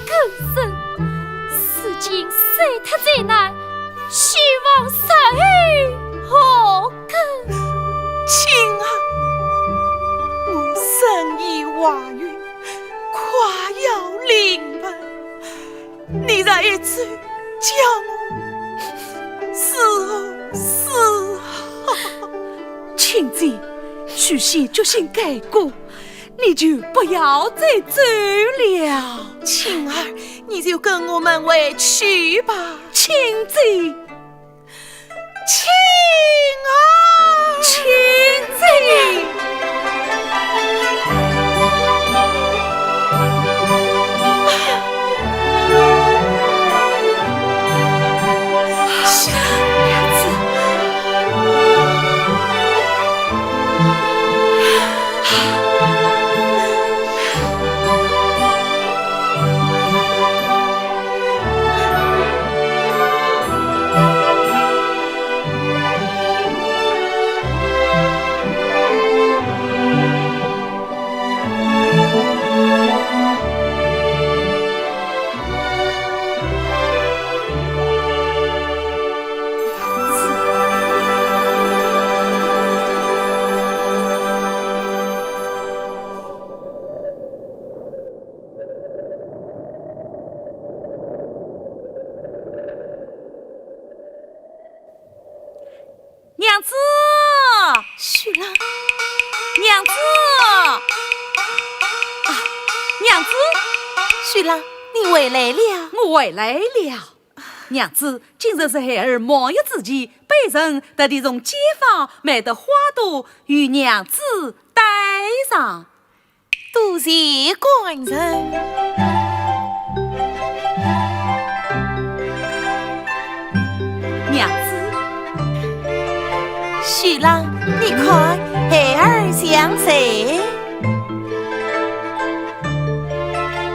更深，如今受他罪难，希望日后好更。青儿，我身已怀孕，快要临盆，你若一走，叫我如何是好？青姐，许仙决心改过， 你就不要再走了。青儿，你就跟我们回去吧。青姐。青儿。青姐。娘子！许郎。娘子！啊，娘子！许郎，你回来了。我回来了。娘子，今日是孩儿望月之期，卑人特地从街坊买得花朵与娘子带上。 多谢官人。娘子。许郎，你看，孩儿像谁？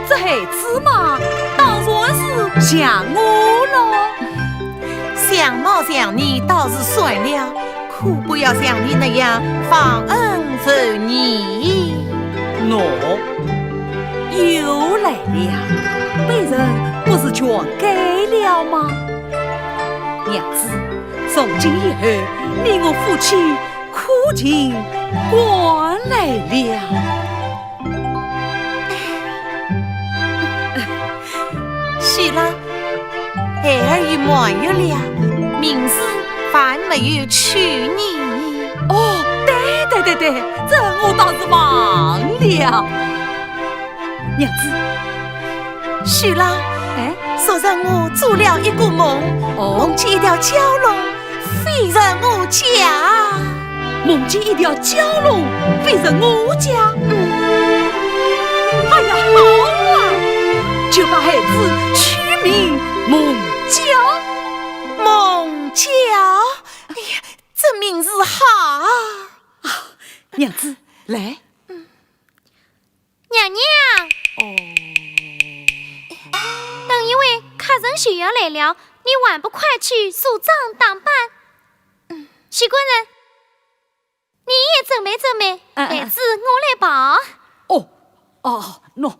这孩子嘛，当然是像我了。相貌像你倒是算了， 可不要像你那样忘恩负义。喏，又来了，卑人不是劝改了吗？娘子，从今以后，你我夫妻可尽欢来了。 许郎，孩儿已满月了，名字还没有取呢。哦，对对对对，这我倒是忘了。娘子。许郎，哎？昨日我做了一个梦，哦？梦见一条蛟龙 飞入我家。梦见一条蛟龙飞入我家？嗯。哎呀，好啊，就把孩子取名孟郊。孟郊？哎呀，这名字好啊。啊，娘子，来。 娘娘。哦。等一会客人就要来了，你还不快去梳妆打扮？嗯。许官人，你也准备准备，嗯，嗯。孩子我来抱。哦，哦，喏。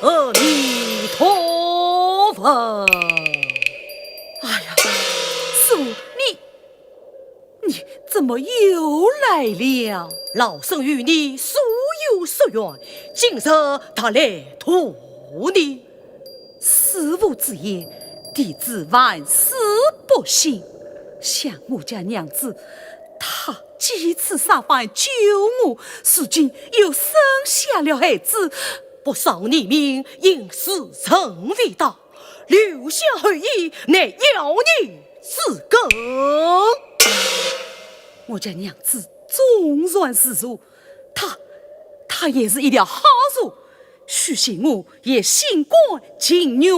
阿弥陀佛。哎呀，师父，你，你怎么又来了？老身与你素有宿怨，今日特来图你。 师父之言，弟子万死不信。想我家娘子，她几次下凡救我，如今又生下了孩子，不伤你命，应是人未到，留下后裔，乃妖孽之根。我家娘子纵然是蛇，她，她也是一条好蛇， 许仙我也心甘情愿。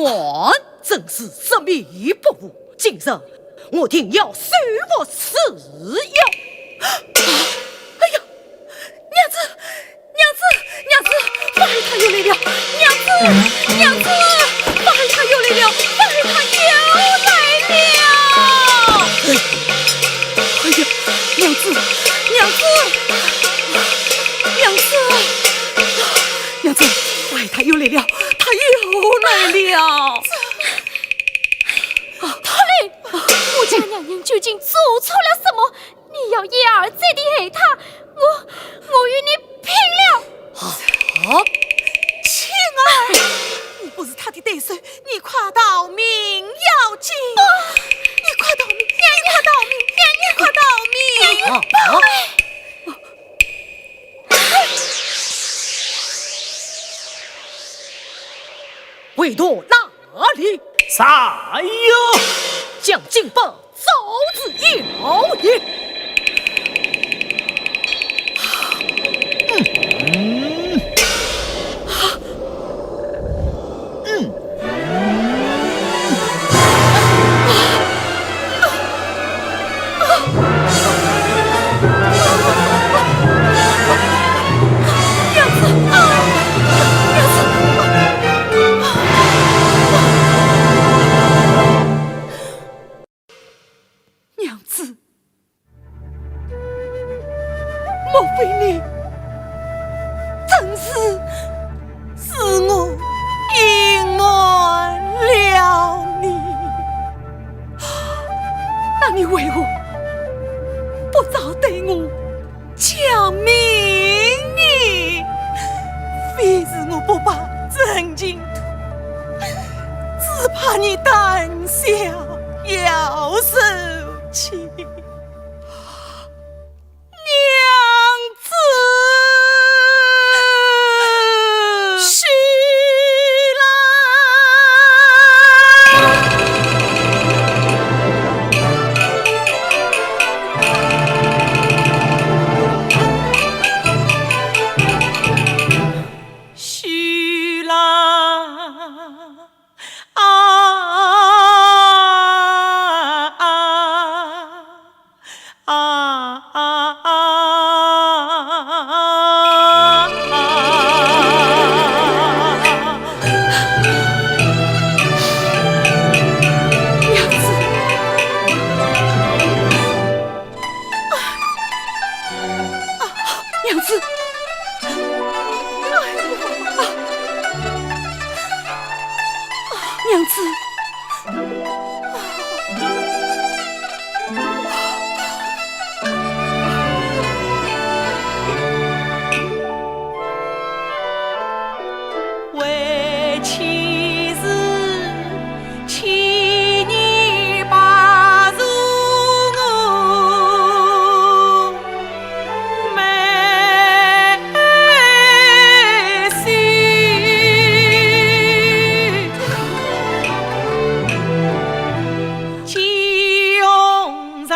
真是执迷不悟，今日我定要收服此妖。哎呀，娘子，娘子，娘子，法海他又来了！娘子，娘子，法海他又来了！法海他又来了！哎呀，娘子，娘子，娘子！ 娘子，哎，他又来了，他又来了。啊，他来，我家娘娘究竟做错了什么？你要一而再地害她，我，我与你拼了！啊，青儿，你不是她的对手，你快逃命要紧！不，你快逃命，你快逃命，你快逃命！啊，啊。 回到哪里？在呀！将金宝交与妖孽。嗯。 娘子，娘子。你为何不早对我讲明呢？非是我不把真情吐，只怕你胆小要受气。娘子。是啦。 是啦，啊，啊，啊，啊，啊。娘子。 啊，娘子。哎呀，啊，啊，娘子。 为妻是千年白首我梅须，见红尘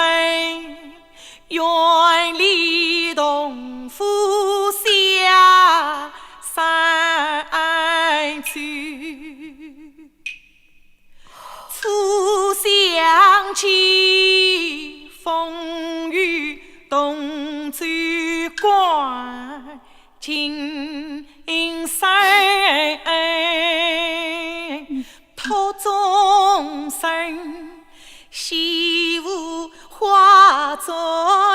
愿离同夫下山去。初相见，风雨同舟过尽生。 托众生，惜无花烛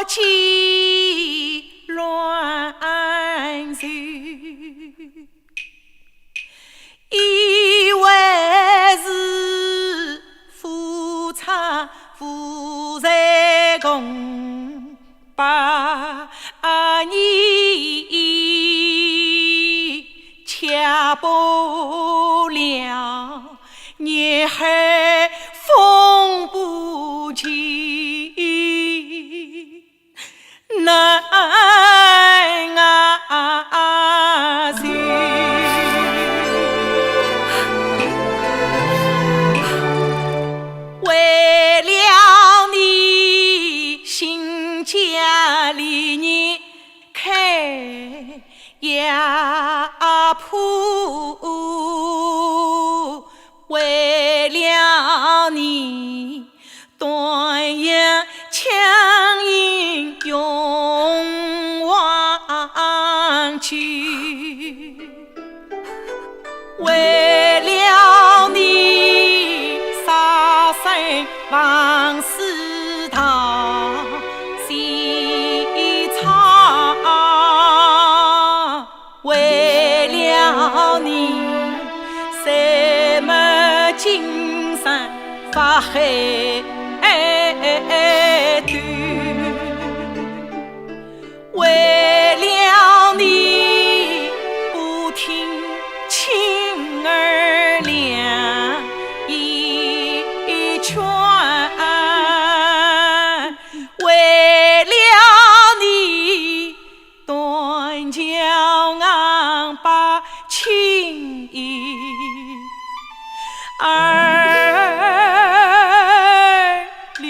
几乱愁。以为是夫差无才共 百年，却不料年海风不及。难啊，是 为了你，兴家立业开药铺，为了你，断阳枪影永忘记。 为了你，杀身放尸堂西草。为了你，谁没精神发黑头。 为了你，不听亲儿良言劝。为了你，断桥硬把情义儿离。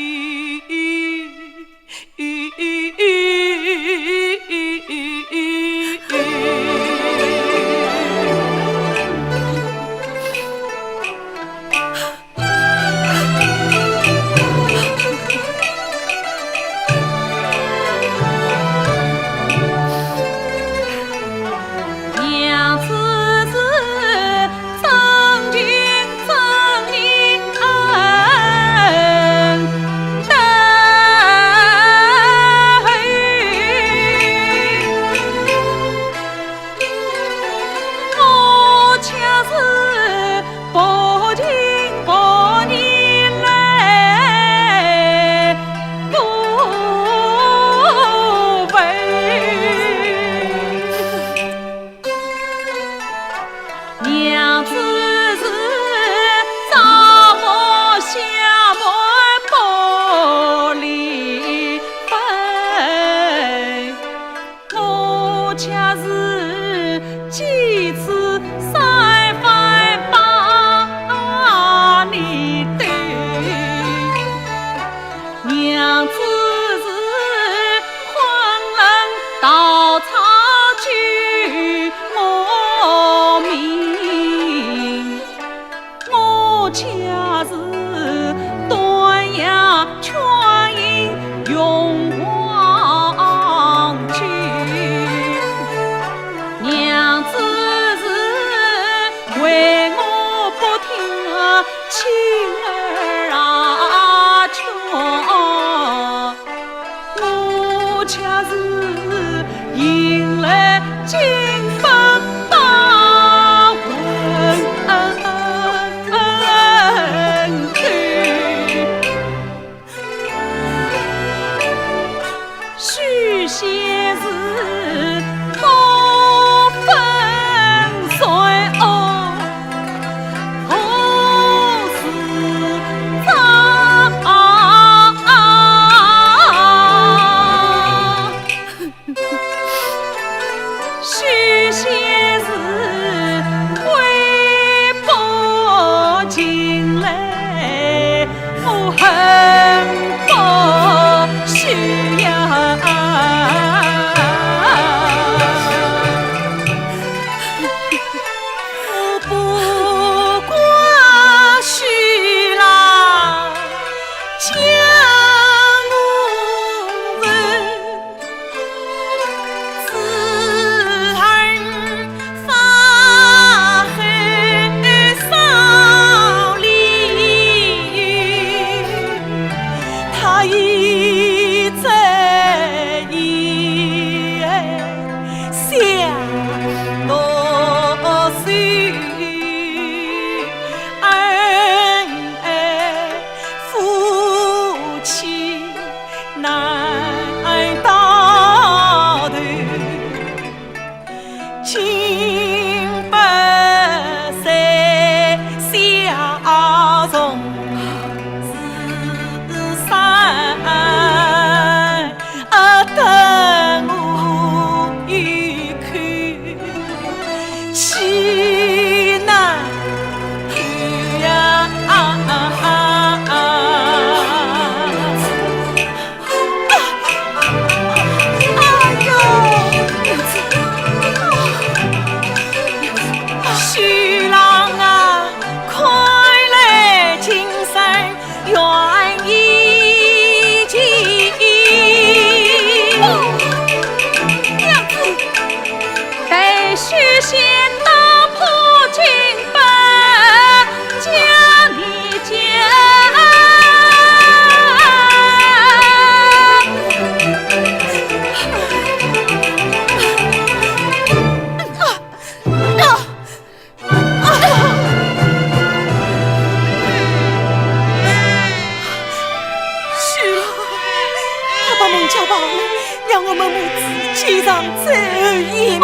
我们母子见上最后一面。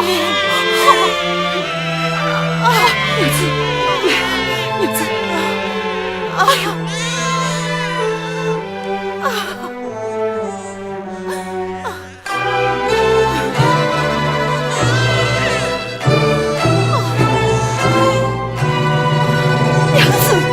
啊，娘子，娘子，哎呦，啊，啊。 娘子，母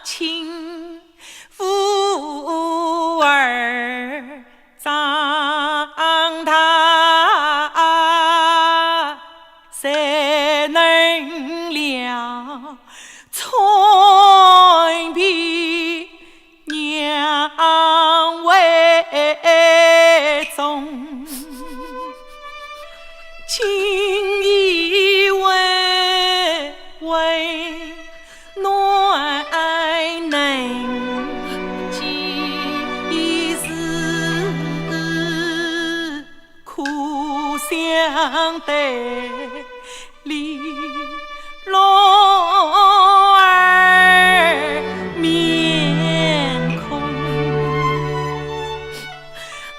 亲。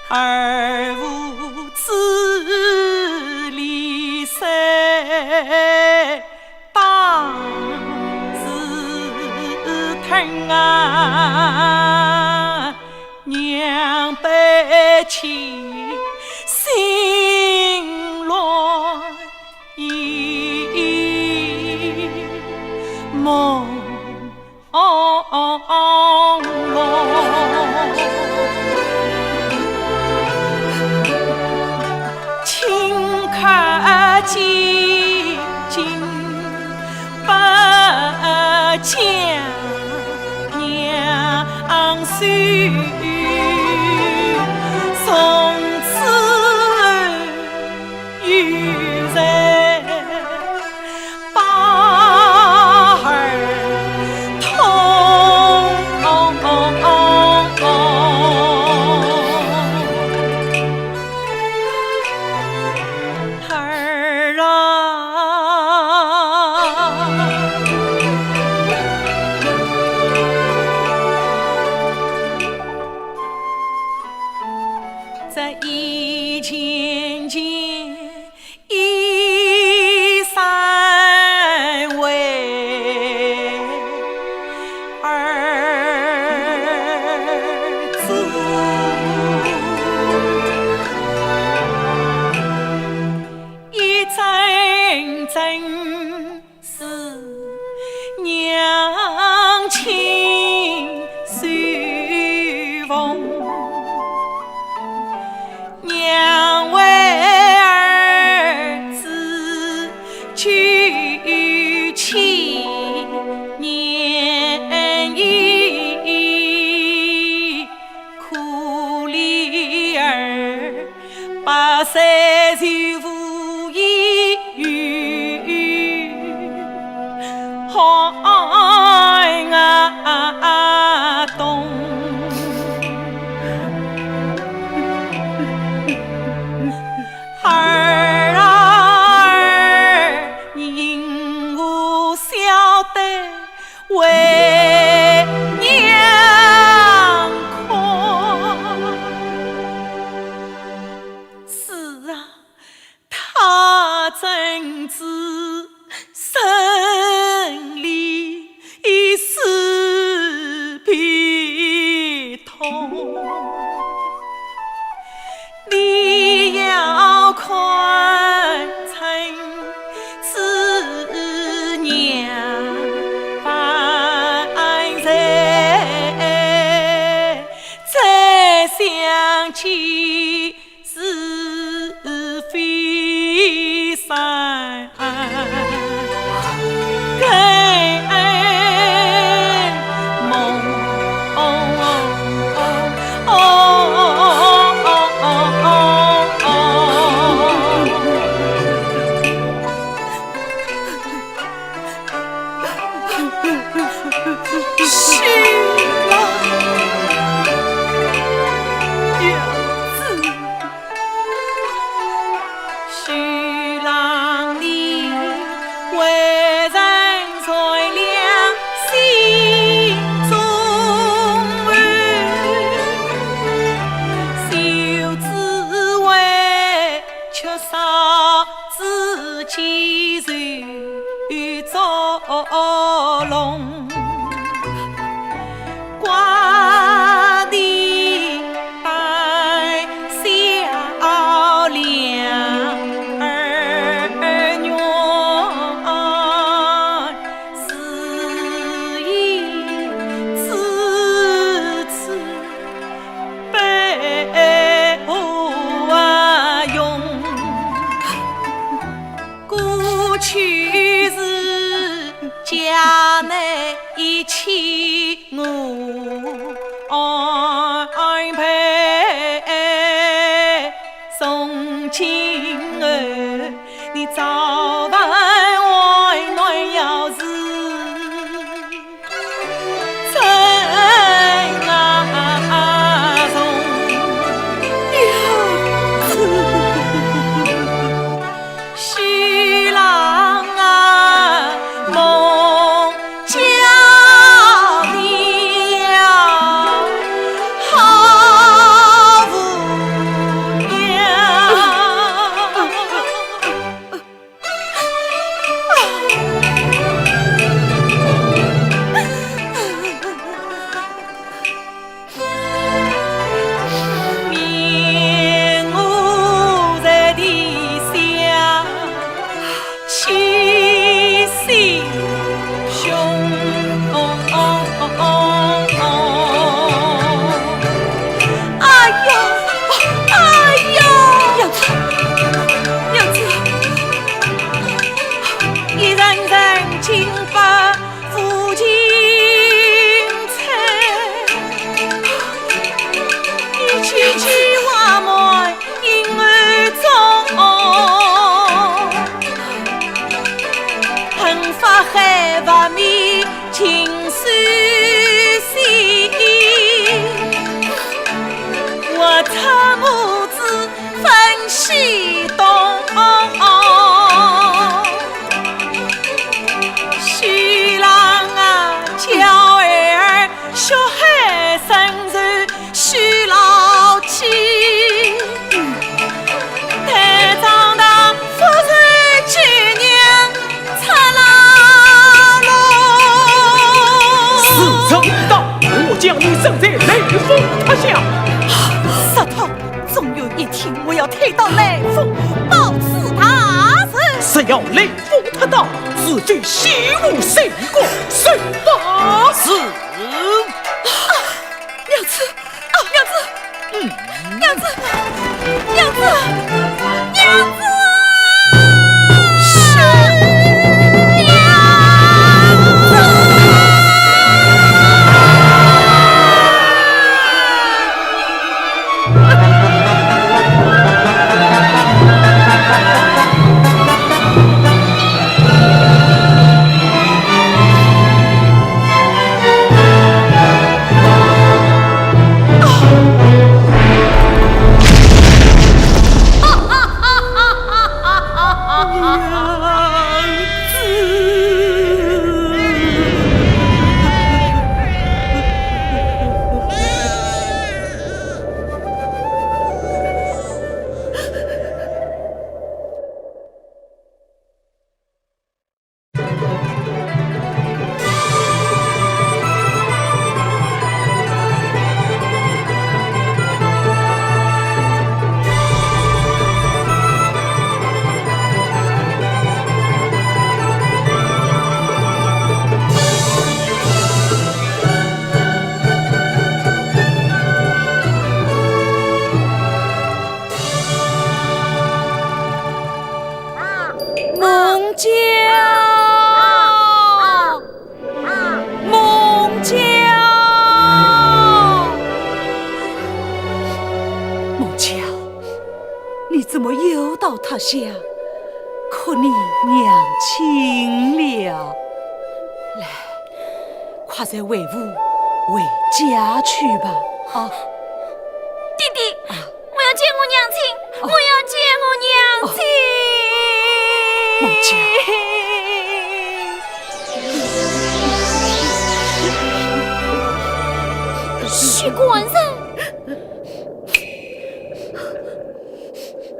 儿啊！娘子，娘子。许郎，娘子。许郎你为人善良心中厚，就只为 缺少自己受捉弄，寡的白小两儿女，是以至此 悲何用？过去是家内一起我安排，从今后你早晚温暖要是 真啊重。娘子。许郎啊，梦叫你呀，好无恙。 面无人的笑，气势汹汹。 哎呀，哎呀！娘子，娘子，一人人尽把无情猜，一句句话满 影儿中，恨发海发面尽是心，我他母子分西东。许郎啊，叫儿 血海深仇须牢记，待长大复仇几年出牢笼。事成已到，我将你葬在雷峰塔下。石头，总有一天我要退到雷峰报此大仇。只要雷峰塔倒，此举西吴三国，谁不是？ 娘子，啊，娘子，嗯。娘子，娘子，娘子啊！娘子！孟郊，孟郊，孟郊，你怎么又到塔下哭你娘亲了？来，快些回屋，回家去吧。啊，爹爹，啊。我要见我娘亲，哦。我要见我娘亲。哦。孟郊。许官人。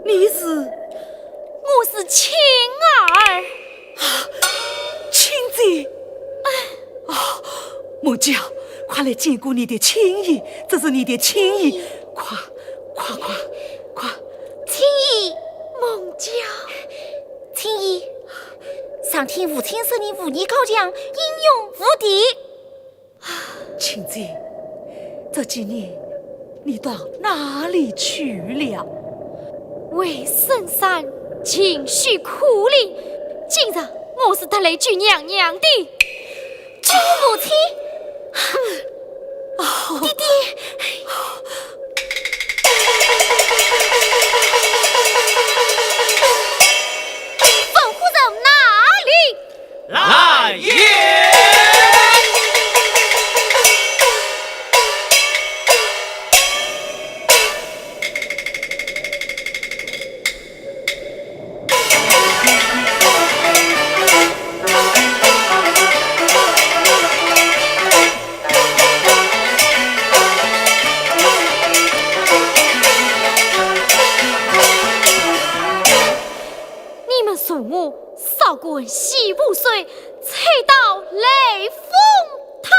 你是？我是青儿。 青姐。哎。啊，孟郊，快来见过你的青姨，这是你的青姨，快，快，快，快。青姨。孟郊。青姨，常听父亲说你武艺高强，英勇无敌。 青姐，这几年你到哪里去了？回深山进修苦练，今日我是特来救娘娘的。救母亲？哦。爹爹。樊夫人哪里？ 来也！你们助我 扫滚洗污水，拆倒雷峰塔。